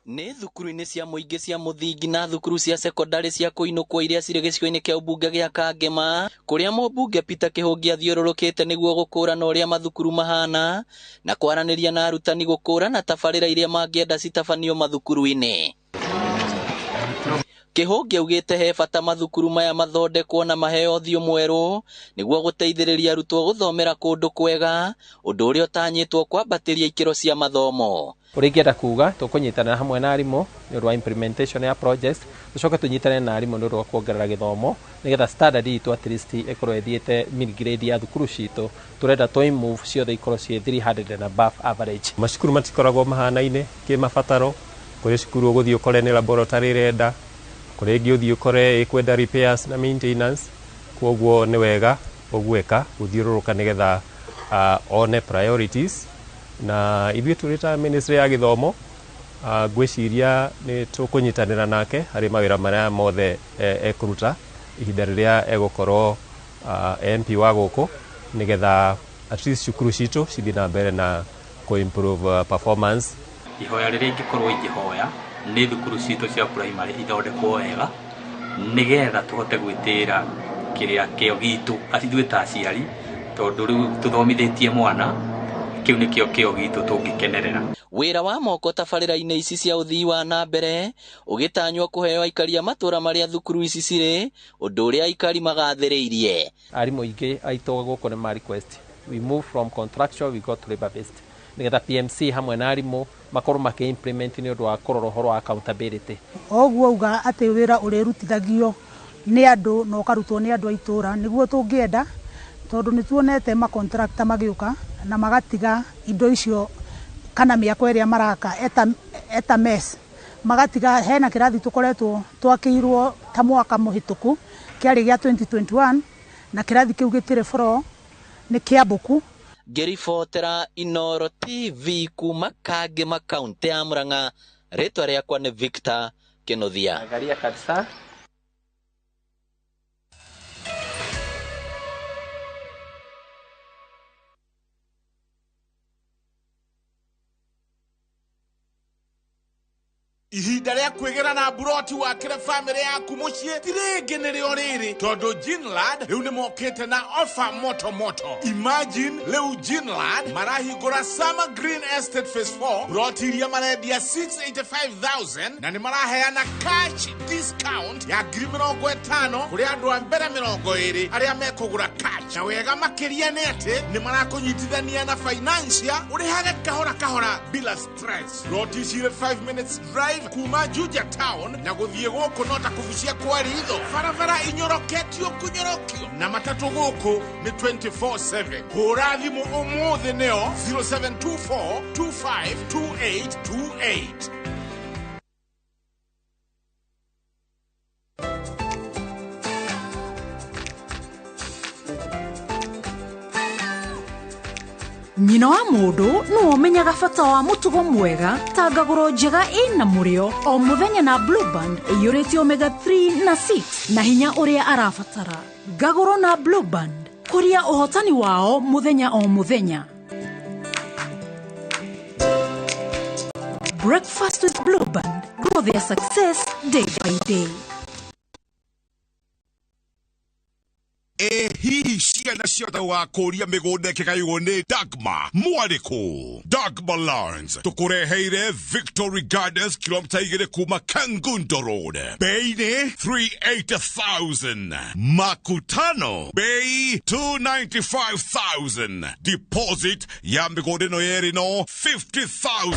Nĩ thukuru-inĩ cia mũingĩ cia mũthingi na thukuru cia sekondari cia kũinũkwo iria cirĩ gĩcigo-inĩ kĩa ũmbunge gĩa Kangema kũrĩa mũmbunge Peter Kihungi athiũrũrũkĩte nĩguo gũkũrana ũrĩa mathukuru mahana na kwaranĩria na arutani gũkũrana tabarĩra iria mangĩenda citabanio mathukuru-inĩ. Kihungi augĩte he bata mathukuru maya mathondekwo na maheo ũthiũ mwerũ nĩguo gũteithĩrĩria arutwo gũthomera kũndũ kwega, ũndũ ũrĩa ũtanyĩtwo kwambatĩria ikĩro cia mathomo. Ũrĩa ingĩenda kuga tũkũnyitanĩra hamwe na arimũ nĩ ũndũ wa implementation ya projects, tũcoke tũnyitane na arimũ nĩ ũndũ wa kuongerera gĩthomo nĩgetha standard itũ at least ĩkorwo ĩthiĩte mid grade ya thukuru citũ. Tũrenda tũ move ciothe ikorwo ciĩ 300 and above average. Macukuru matikoragwo mahanaine kĩmabataro, kũrĩ cukuru ũgũthiĩ ũkore nĩ laboratory ĩrenda, kũrĩ ĩngĩ ũthiĩ ũkore ĩkwenda repairs na maintenance, kwoguo nĩ wega ũgwĩka gũthiũrũrũka nĩgetha one priorities. Na ithuĩ tũrĩ ta ministry ya gĩthomo ngwĩciria nĩ tũkũnyitanĩra nake harĩ mawĩra marĩa mothe ekũruta ihinda rĩrĩa egũkorwo MP wa gũkũ nĩgetha at least cukuru citũ cithiĩ na mbere na kũ-improve performance. Ihoya rĩrĩa ingĩkorwo ingĩhoya nĩ thukuru citũ cia primary ithondekwo wega nĩgetha tũhote gwĩtĩra kĩrĩa kĩo gitũ ithuĩ ta aciari, tondũ rĩu tũthomithĩtie mwana kĩu nĩkĩo kĩo gitũ tũngĩkenerera. Wĩra wa moko tabarĩra-inĩ ici cia ũthii wa na mbere ũgĩtanywo kũheo aikari a matũra marĩa thukuru ici cirĩ, ũndũ ũrĩa aikari magathĩrĩirie. Arimũ aingĩ aitũ gũkũ nĩ ma request we move from contractual we go to labor based nĩgetha PMC hamwe na arimũ makorwo makĩ implement nĩ ũndũ wa kũrora ũhoro wa accountability. Oguo uga atĩ wĩra ũrĩrutithagio nĩ andũ na ũkarutwo nĩ andũ a itũra nĩguo tũngĩenda, tondũ nĩ tuonete ma contractor magĩũka na magatiga indo icio kana mĩako ĩrĩa maraka eta mess, magatiga hena kĩrathi tũkoretwo twakĩirwo ta mwaka mũhĩtũku kĩarĩ gĩa 2021 na kĩrathi kĩu gĩtirĩ floor nĩ kĩambũku. Ngĩribotera Inooro TV kuma Kangema kaunti ya Murang'a, rĩtwa rĩakwa nĩ Victor Kĩnuthia. Angalia kabisa. Ihinda rĩa kwĩgĩra na mburoti wakĩre bamĩrĩ yaku mũciĩ ti rĩngĩ nĩrĩo rĩrĩ, tondũ Ginland rĩu nĩ mokĩte na ofa moto moto. Imagine, rĩu Ginland marahingũra Summer Green Estate Phase 4, mburoti iria marendia 685,000, na nĩ maraheana cash discount ya 50,000 kũrĩ andũ a mbere 20 arĩa mekũgũra cash. Na wega makĩria nĩ atĩ nĩ marakũnyitithania na financier ũrĩhage kahora kahora bila stress. Mburoti cirĩ 5 minutes drive kuma Juja town, na gũthiĩ gũkũ no ta kũbucia kwa ritho, barabara inyoroketio kũnyorokio, na matatũ gũkũ nĩ 24/7. Hũra thimũ ũmũthĩ nĩo 0724 252828. Nyina wa mũndũ nĩwe ũmenyaga bata wa mũtugo mwega ta ngagũro njega ĩna mũrĩo o mũthenya na Blue Band ĩiyũrĩte omega 3 na 6 na hinya ũrĩa arabatara. Ngagũro na Blue Band, kũria ũhotani wao mũthenya o mũthenya. Breakfast with Blue Band, grow their success day by day. Hihi ciana ciothe wa kũria mĩgũnda ĩkĩgaywo nĩ Dagma mwarĩkũ? Dagma Lands tũkũreheire Victory Gardens, kilomita 2 kuma Kangundo Road, bei nĩ 380,000, makutano bei 295,000, deposit ya mĩgũnda ĩno yerĩ no 50,000.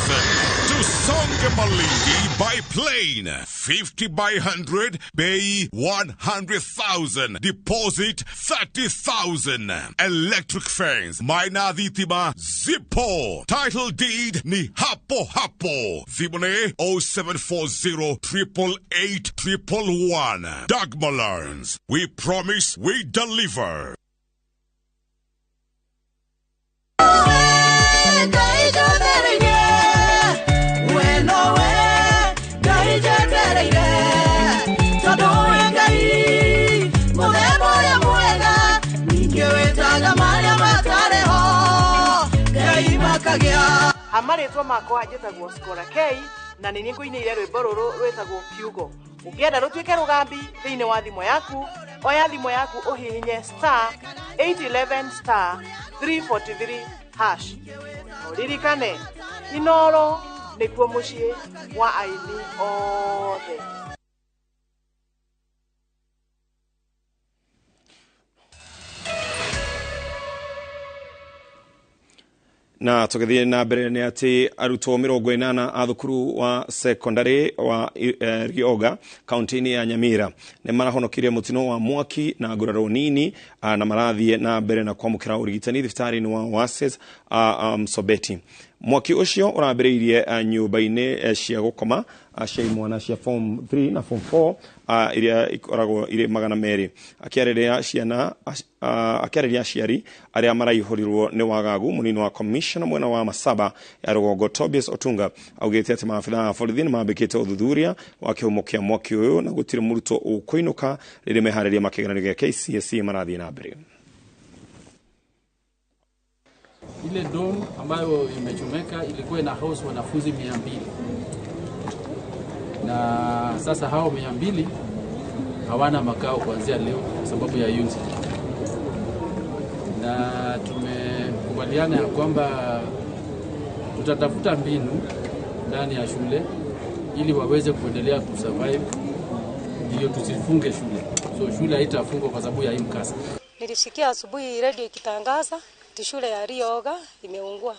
Tusonge Malindi by plane, 50 by 100, bei 100,000, deposit 30,000. Electric fence, maina thitima zipo, title deed ni hapo hapo. Thimũ 0740 888 111. Dagma Lands, we promise we deliver. Amarĩtwa makwa njĩtagwo Skora K, na nĩ niĩ ngũinĩire rwĩmbo rũrũ rwĩtagwo Kiugo. Ũngĩenda rũtuĩke rũgambi thĩinĩ wa thimũ yaku, oya thimũ yaku ũhihinye star 811 star 343 hash. Ũririkane, Inoro nĩkuo mũciĩ wa aini othe. Na tũgĩthiĩ na mbere nĩ atĩ arutwo 80 a thukuru wa sekondari wa Rioga kaunti-inĩ ya Nyamira nĩ marahonokire mũtino wa mwaki na nguraro nini, na marathiĩ na mbere na kwamũkĩra ũrigitani thibitarĩ-inĩ wa Oasis Msobeti. Mwaki ũcio ũrambĩrĩirie nyũmba-inĩ cia gũkoma cia imwana cia form 3 na form 4 iria ikoragwo irĩ 200. Akĩarĩria ciana, akĩarĩria aciari arĩa maraihũrirwo nĩ wagagu, mũnini wa commissioner mwena wa Masaba ya rũgongo Tobias Otunga augĩte atĩ maabitha a borithi nĩ mambĩkĩte ũthuthuria wa kĩhumo kĩa mwaki ũyũ na gũtirĩ mũrutwo ũkũinũka rĩrĩa meharĩria makĩgeranio gĩa KCSE marathiĩ na mbere. Ile dom ambayo imechomeka ilikuwa ina house wanafunzi 200, na sasa hao 200 hawana makao kuanzia leo kwa sababu ya incident. Na tumekubaliana ya kwamba tutatafuta mbinu ndani ya shule ili waweze kuendelea kusurvive, ndio tusifunge shule. So shule haitafungwa kwa sababu ya hii mkasa. Nilisikia asubuhi radio ikitangaza shule ya Rioga imeungua,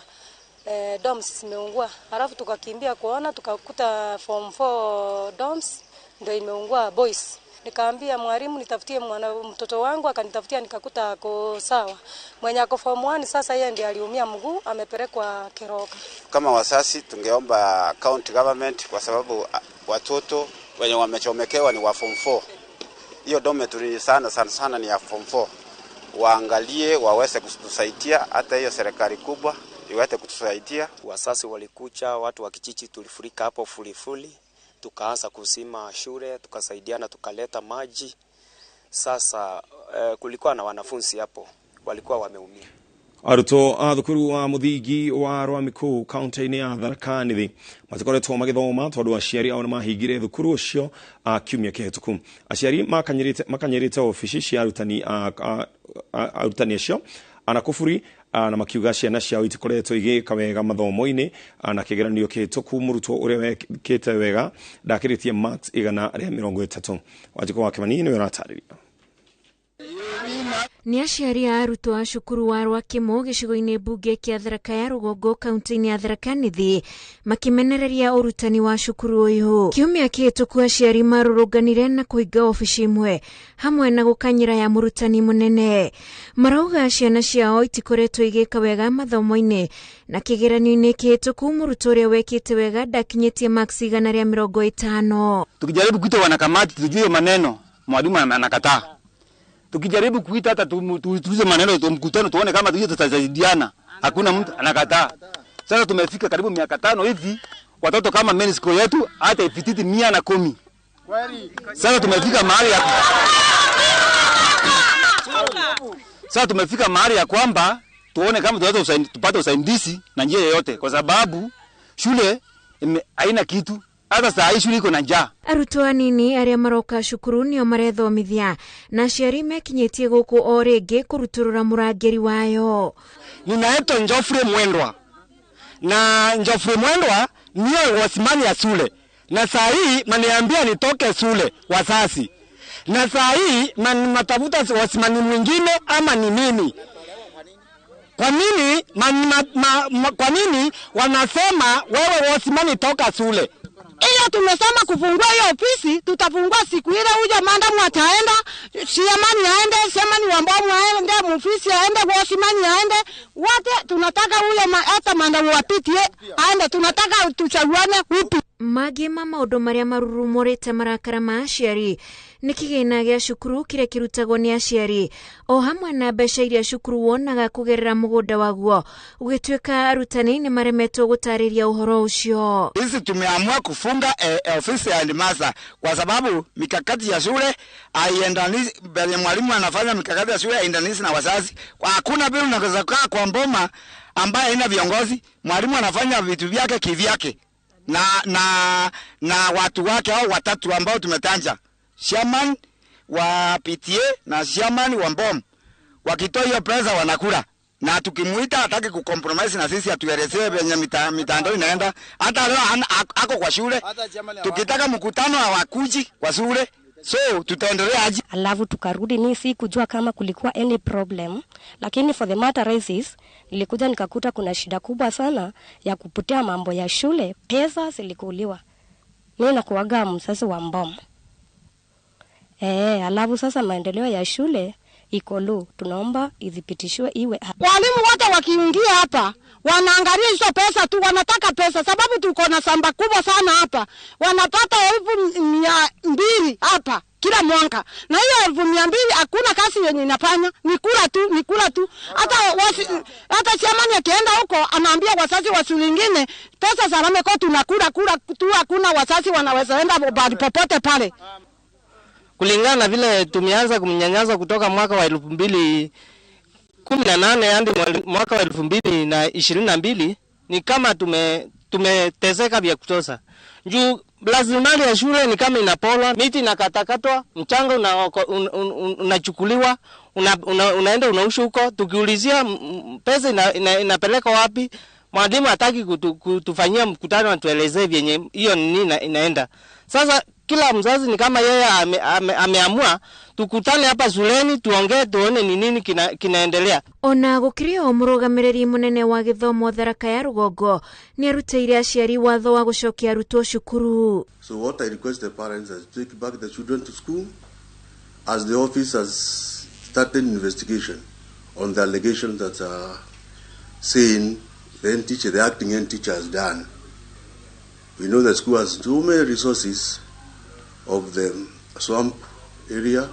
dorms zimeungua. Halafu tukakimbia kuona, tukakuta form 4 dorms ndio imeungua boys. Nikaambia mwalimu nitafutie mtoto wangu, akanitafutia nikakuta ako sawa. Mwenye ako form 1 sasa yeye ndiye aliumia mguu, amepelekwa Keroka. Kama wasasi tungeomba county government, kwa sababu watoto wenye wamechomekewa ni wa form 4. Hiyo dormitory sana sana sana ni ya form 4. Waangalie waweze kutusaidia, hata hiyo serikali kubwa iweze kutusaidia. Wasasi walikucha, watu wa kijiji tulifurika hapo fulifuli, tukaanza kusima shule, tukasaidiana, tukaleta maji. Sasa kulikuwa na wanafunzi hapo walikuwa wameumia. Arutwo a thukuru wa muthingi wa Rwamiku kaunti-inĩ ya Tharaka Nithi matikoretwo magĩthoma tondũ aciari ao nĩmahingire thukuru ũcio kiumia kĩhĩtũku. Aciari makanyĩrĩte obici cia arutani arutani acio ana kuburi na makiuga ciana ciao itikoretwo igĩka wega mathomo-inĩ na kĩgeranio kĩhĩtũku mũrutwo ũrĩa wekĩte wega ndakĩrĩtie marks 130. Wanjikũ wa Kĩmani nĩwe ũratarĩria. Nĩ aciari a arutwo a cukuru wa Rwakĩmũ gĩcigo-inĩ mbunge kĩa Tharaka ya Rũgongo kaunti-inĩ ya Tharaka Nithi makĩmenereria ũrutani wa cukuru ũyũ. Kiumia kĩhĩtũku aciari marũrũnganire na kũhinga obici ĩmwe hamwe na gũkanyĩra ya mũrutani mũnene. Marauga ciana ciao itikoretwo igĩka wega mathomo-inĩ na kĩgeranio-inĩ kĩhĩtũku mũrutwo ũrĩa wekĩte wega ndakinyĩtie marks 150. Tukijaribu kuita wanakamati tujue maneno, mwalimu anakataa. Tukijaribu kuita hata tuulize maneno mkutano tuone kama tuje tutasaidiana, hakuna mtu anakataa. Sasa tumefika karibu miaka 5 hivi, watoto kama main school yetu hata ifititi 110. Sasa tumefika mahali ya Sasa tumefika mahali ya kwamba tuone kama tunaweza tupate usaidizi na njia yoyote, kwa sababu shule haina kitu. Hata saa hii shule iko na njaa. Arutwo anini arĩa maroka cukuru nĩo marethomithia na aciari mekinyĩtie gũkũ o rĩngĩ kũrutũrũra mũrangĩri wayo. Ninaitwa Njofre Mwendwa, na Njofre Mwendwa niyo wasimani ya shule, na saa hii maniambia nitoke shule wasasi, na saa hii matafuta wasimani mwingine ama ni mimi. Kwa nini kwa nini wanasema wewe wasimani toka shule? Iyo tumesema kufungua hiyo ofisi, tutafungua siku ile huyo mandamu ataenda, siamani aende, siamani wambomu aende, mufisi aende, wasimani aende, wote tunataka huyo hata mandamu wapitie aende, tunataka tuchaguane upi. Mangĩ ma maũndũ marĩa marurumũrĩte marakara ma aciari nĩ kĩgĩna gĩa cukuru kĩrĩa kĩrutagwo nĩ aciari o hamwe na mbeca iria cukuru wonaga kũgerera mũgũnda waguo, ũgĩtuĩka arutani nĩ maremetwo gũtarĩria ũhoro ũcio. Sisi tumeamua kufunga ofisi ya headmaster kwa sababu mikakati ya shule haiendani, bali mwalimu anafanya mikakati ya shule haiendani na wazazi. Hakuna bila unaweza kukaa kwa mboma ambaye haina viongozi, mwalimu anafanya vitu vyake kivyake na watu wake au watatu ambao tumetanja, chairman wa PTA na chairman wa mbom. Wakitoa hiyo pesa wanakula, na tukimuita hataki kucompromise na sisi, atuelezee venye mitandao inaenda. Hata leo ako kwa shule, tukitaka mkutano hawakuji kwa shule, so tutaendelea aje? Alafu tukarudi, ni sikujua kama kulikuwa any problem, lakini for the matter is nilikuja nikakuta kuna shida kubwa sana ya kupotea mambo ya shule, pesa zilikuliwa. Mimi nakuaga mzazi wa mbom. Alafu sasa maendeleo ya shule iko low, tunaomba idhibitishwe iwe. Walimu wote wakiingia hapa wanaangalia hizo pesa tu, wanataka pesa sababu tuko na samba kubwa sana hapa. Wanapata 200,000 hapa kila mwaka, na hiyo 200,000 hakuna kazi yenye inafanya, ni kula tu, ni kula tu. Hata chairman akienda huko anaambia wazazi wa shule nyingine pesa za rame kwa tunakula kula tu, hakuna wazazi wanaweza enda bali popote pale. Kulingana na vile tumeanza kumnyanyaza kutoka mwaka wa 2018 hadi mwaka wa 2022, ni kama tumeteseka vya kutosha. Juu rasilimali ya shule ni kama inapolwa, miti inakatakatwa, mchanga unachukuliwa, unaenda unausha huko. Tukiulizia pesa inapelekwa wapi, mwalimu hataki kutufanyia mkutano atuelezee vyenye hiyo nini inaenda. Sasa kila mzazi ni kama yeye ameamua tukutane hapa shuleni tuongee tuone ni nini kinaendelea. Ona gũkĩrĩ o mũrũgamĩrĩri mũnene wa gĩthomo Tharaka ya Rũgongo nĩ arutĩire aciari watho wa gũcokia arutwo cukuru. So what I request the parents is to take back the children to school as the office has started investigation on the allegations that are saying the head teacher, the acting head teacher has done. We know the school has too many resources of the swamp area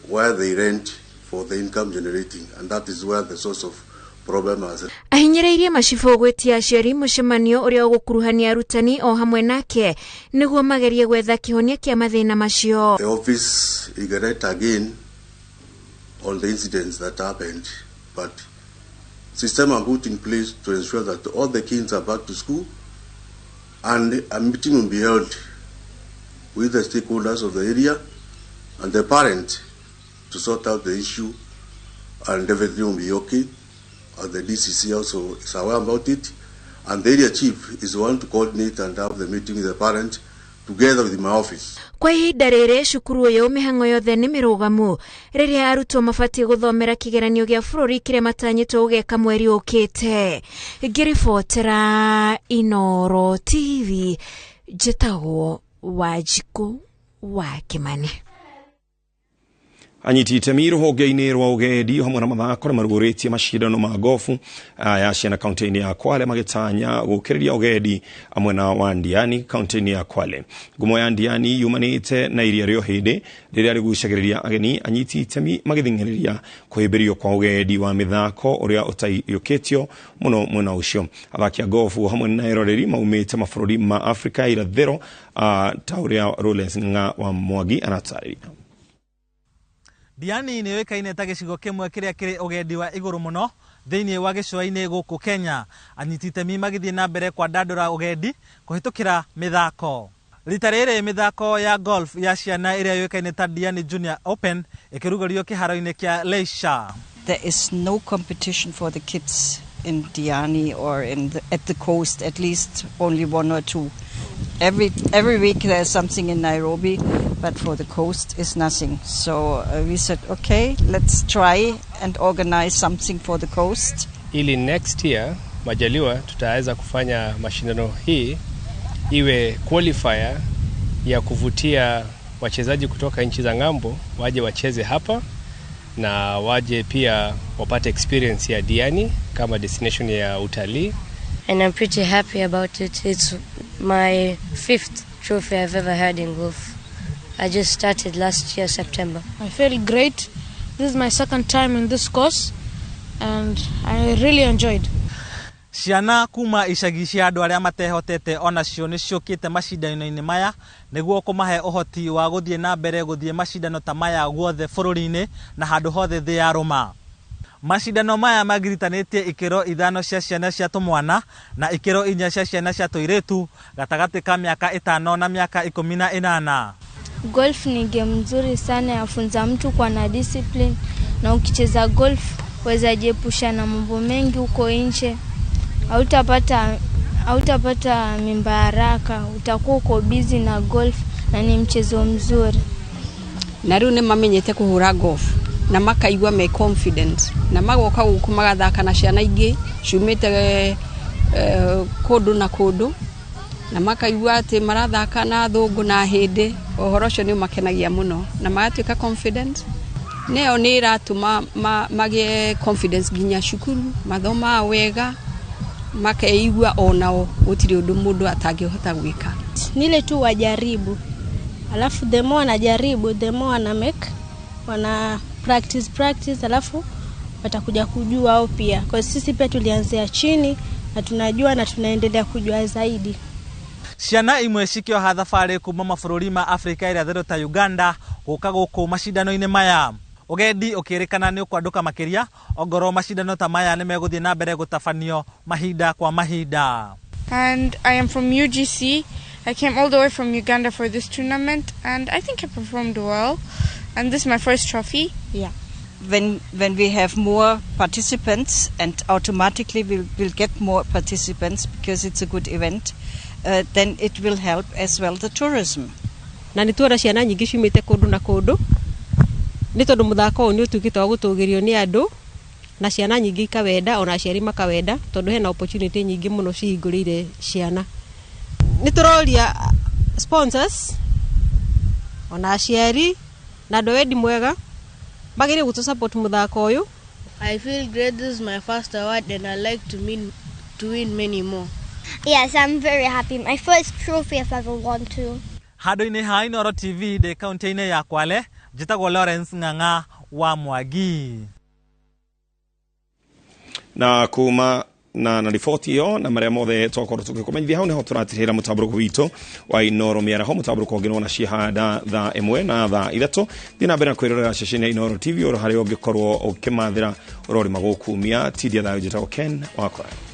where they rent for the income generating, and that is where the source of problem has. Ahinyĩrĩirie macibũ gwĩtia aciari mũcemanio ũrĩa ũgũkuruhania arutani o hamwe nake nĩguo magerie gwetha kĩhonia kĩa mathĩna macio. The office regret again on the incidents that happened, but System are put in place to ensure that all the kids are back to school, and a meeting will be held with the stakeholders of the area and the parent to sort out the issue, and everything will be okay. And the DCC also is aware about it, and the area chief is the one to coordinate and have the meeting with the parent together with my office. Kwa ihinda rĩrĩ cukuru ũyũ mĩhang'o yothe nĩ mĩrũgamu rĩrĩa arutwo mabatiĩ gũthomera kĩgeranio gĩa bũrũri kĩrĩa matanyĩtwo gũgeka mweri ũkĩte. Ngĩribotera Inoro TV, njĩtagwo Wanjikũ wa Kĩmani. Anyiti itemi rũhonge-inĩ rwa ũgendi hamwe na mathako nĩ marugũrĩtie macindano ma gofu ya ciana kaunti-inĩ ya Kwale magĩtanya gũkĩrĩria ũgendi mwena wa Ndiani kaunti-inĩ ya Kwale. Ngumo ya Ndiani yumanĩte na iria rĩa Ũhĩndĩ rĩrĩa rĩgucagĩrĩria ageni, anyiti itemi magĩthing'ĩrĩria kũhĩmbĩrio kwa ũgendi wa mĩthako ũrĩa ũtaiyũkĩtio mũno mwena ũcio. Athaki a gofu hamwe na eroreri maumĩte mabũrũri ma Afrika ya irathĩro ta ũrĩa Lawrence Ng'a wa Mwangi aratarĩria. Diani nĩ yũĩkaine ta gĩcigo kĩmwe kĩrĩa kĩrĩ ũgendi wa igũrũ mũno thĩinĩ wa gĩcũa-inĩ gũkũ Kenya. Anyiti itemi magĩthiĩ na mbere kwandandũra ũgendi kũhĩtũkĩra mĩthako. Rita rĩrĩ mĩthako ya golf ya ciana ĩrĩa yũĩkaine ta Diani Junior Open ĩkĩrugũrio kĩharo-inĩ kĩa Leisure. There is no competition for the kids in Diani or at the coast, at least only one or two. Every week there's something in Nairobi, but for the coast is nothing. So we said, okay, let's try and organize something for the coast. Ili next year, majaliwa, tutaweza kufanya mashindano hii iwe qualifier ya kuvutia wachezaji kutoka nchi za ng'ambo waje wacheze hapa na waje pia wapate experience ya Diani kama destination ya utalii. And I'm pretty happy about it. It's my 5th trophy I've ever had in golf. I just started last year, September. I feel great. This is my second time in this course and I really enjoyed. Ciana kuma icagi cia andũ arĩa matehotete onacio nĩ ciũkĩte macindano-inĩ maya nĩguo kũmahe ũhoti wa gũthiĩ na mbere gũthiĩ macindano ta maya guothe bũrũri-inĩ na handũ hothe thĩ ya rũma. Macindano maya magiritanĩtie ikĩro 5 cia ciana cia tũmwana na ikĩro 4 cia ciana cia tũirĩtu gatagatĩ ka mĩaka 5 na mĩaka 18. Golf ni game nzuri sana, yafunza mtu kuwa na discipline, na ukicheza golf waweza jiepusha na mambo mengi huko nje. Hautapata mimba haraka, utakuwa uko busy na golf na ni mchezo mzuri. Na rĩu nĩ mamenyete kũhũra golf na makaigua me confident na magoka gũkũ magathaka na ciana ingĩ ciumĩte kũndũ na kũndũ na makaigua atĩ marathaka na thũngũ na hĩndĩ. Ũhoro ũcio nĩ ũmakenagia mũno na magatuĩka confident. Nĩyo nĩ ĩratũma magĩe confidence nginya cukuru, mathomaga wega, makeigua onao gũtirĩ ũndũ mũndũ atangĩhota gwĩka. Nile tu wajaribu, alafu the more wanajaribu the more wana make, wana practice, alafu watakuja kujua wao pia. Kwa sisi pia tulianzia chini na tunajua na tunaendelea kujua zaidi. Ciana imwe cikĩoha thabarĩ kuma mabũrũri ma Afrika irathĩro ta Uganda gũka gũkũ macindano-inĩ maya. Ũgendi ũkĩrĩkana nĩ ũkwandũka makĩria ongorwo macindano ta maya nĩ megũthiĩ na mbere gũtabanio mahinda kwa mahinda. And I am from UGC. I came all the way from Uganda for this tournament and I think I performed well. And this is my first trophy. Yeah. When we have more participants, and automatically we'll get more participants because it's a good event, then it will help as well the tourism. Na nĩ tuona ciana nyingĩ ciumĩte kũndũ na kũndũ nĩ tondũ mũthako ũyũ nĩ ũtuĩkĩte wa gũtũgĩrio nĩ andũ na ciana nyingĩ ikawenda ona aciari makawenda tondũ hena opportunity nyingĩ mũno cihingũrĩire ciana. Nĩ tũroria sponsors ona aciari na andũ a wendi mwega magĩrĩire gũtũ support mũthako ũyũ. I feel great. This is my first award and I like to win many more. Yes, I'm very happy. My first trophy I've ever won too. Handũ-inĩ ha Inooro TV ndĩ kaunti-inĩ ya Kwale, njĩtagwo Lawrence Ng'ang'a wa Mwangi. Na kuma na riboti ĩyo na marĩa mothe twakorwo tũgĩkũmenyithia. Hau nĩho tũratirĩra mũtambũrũko witũ wa Inoro mĩaraho, mũtambũrũko ũngĩ nĩwona cihanda thaa 1 na thaa 3. Thiĩ na mbere na kwĩrorera ceceni ya Inoro TV oro harĩa ũngĩkorwo ũkĩmathĩra ũrori magũkumia. Tindia thayũ, njĩtagwo Ken Wakora.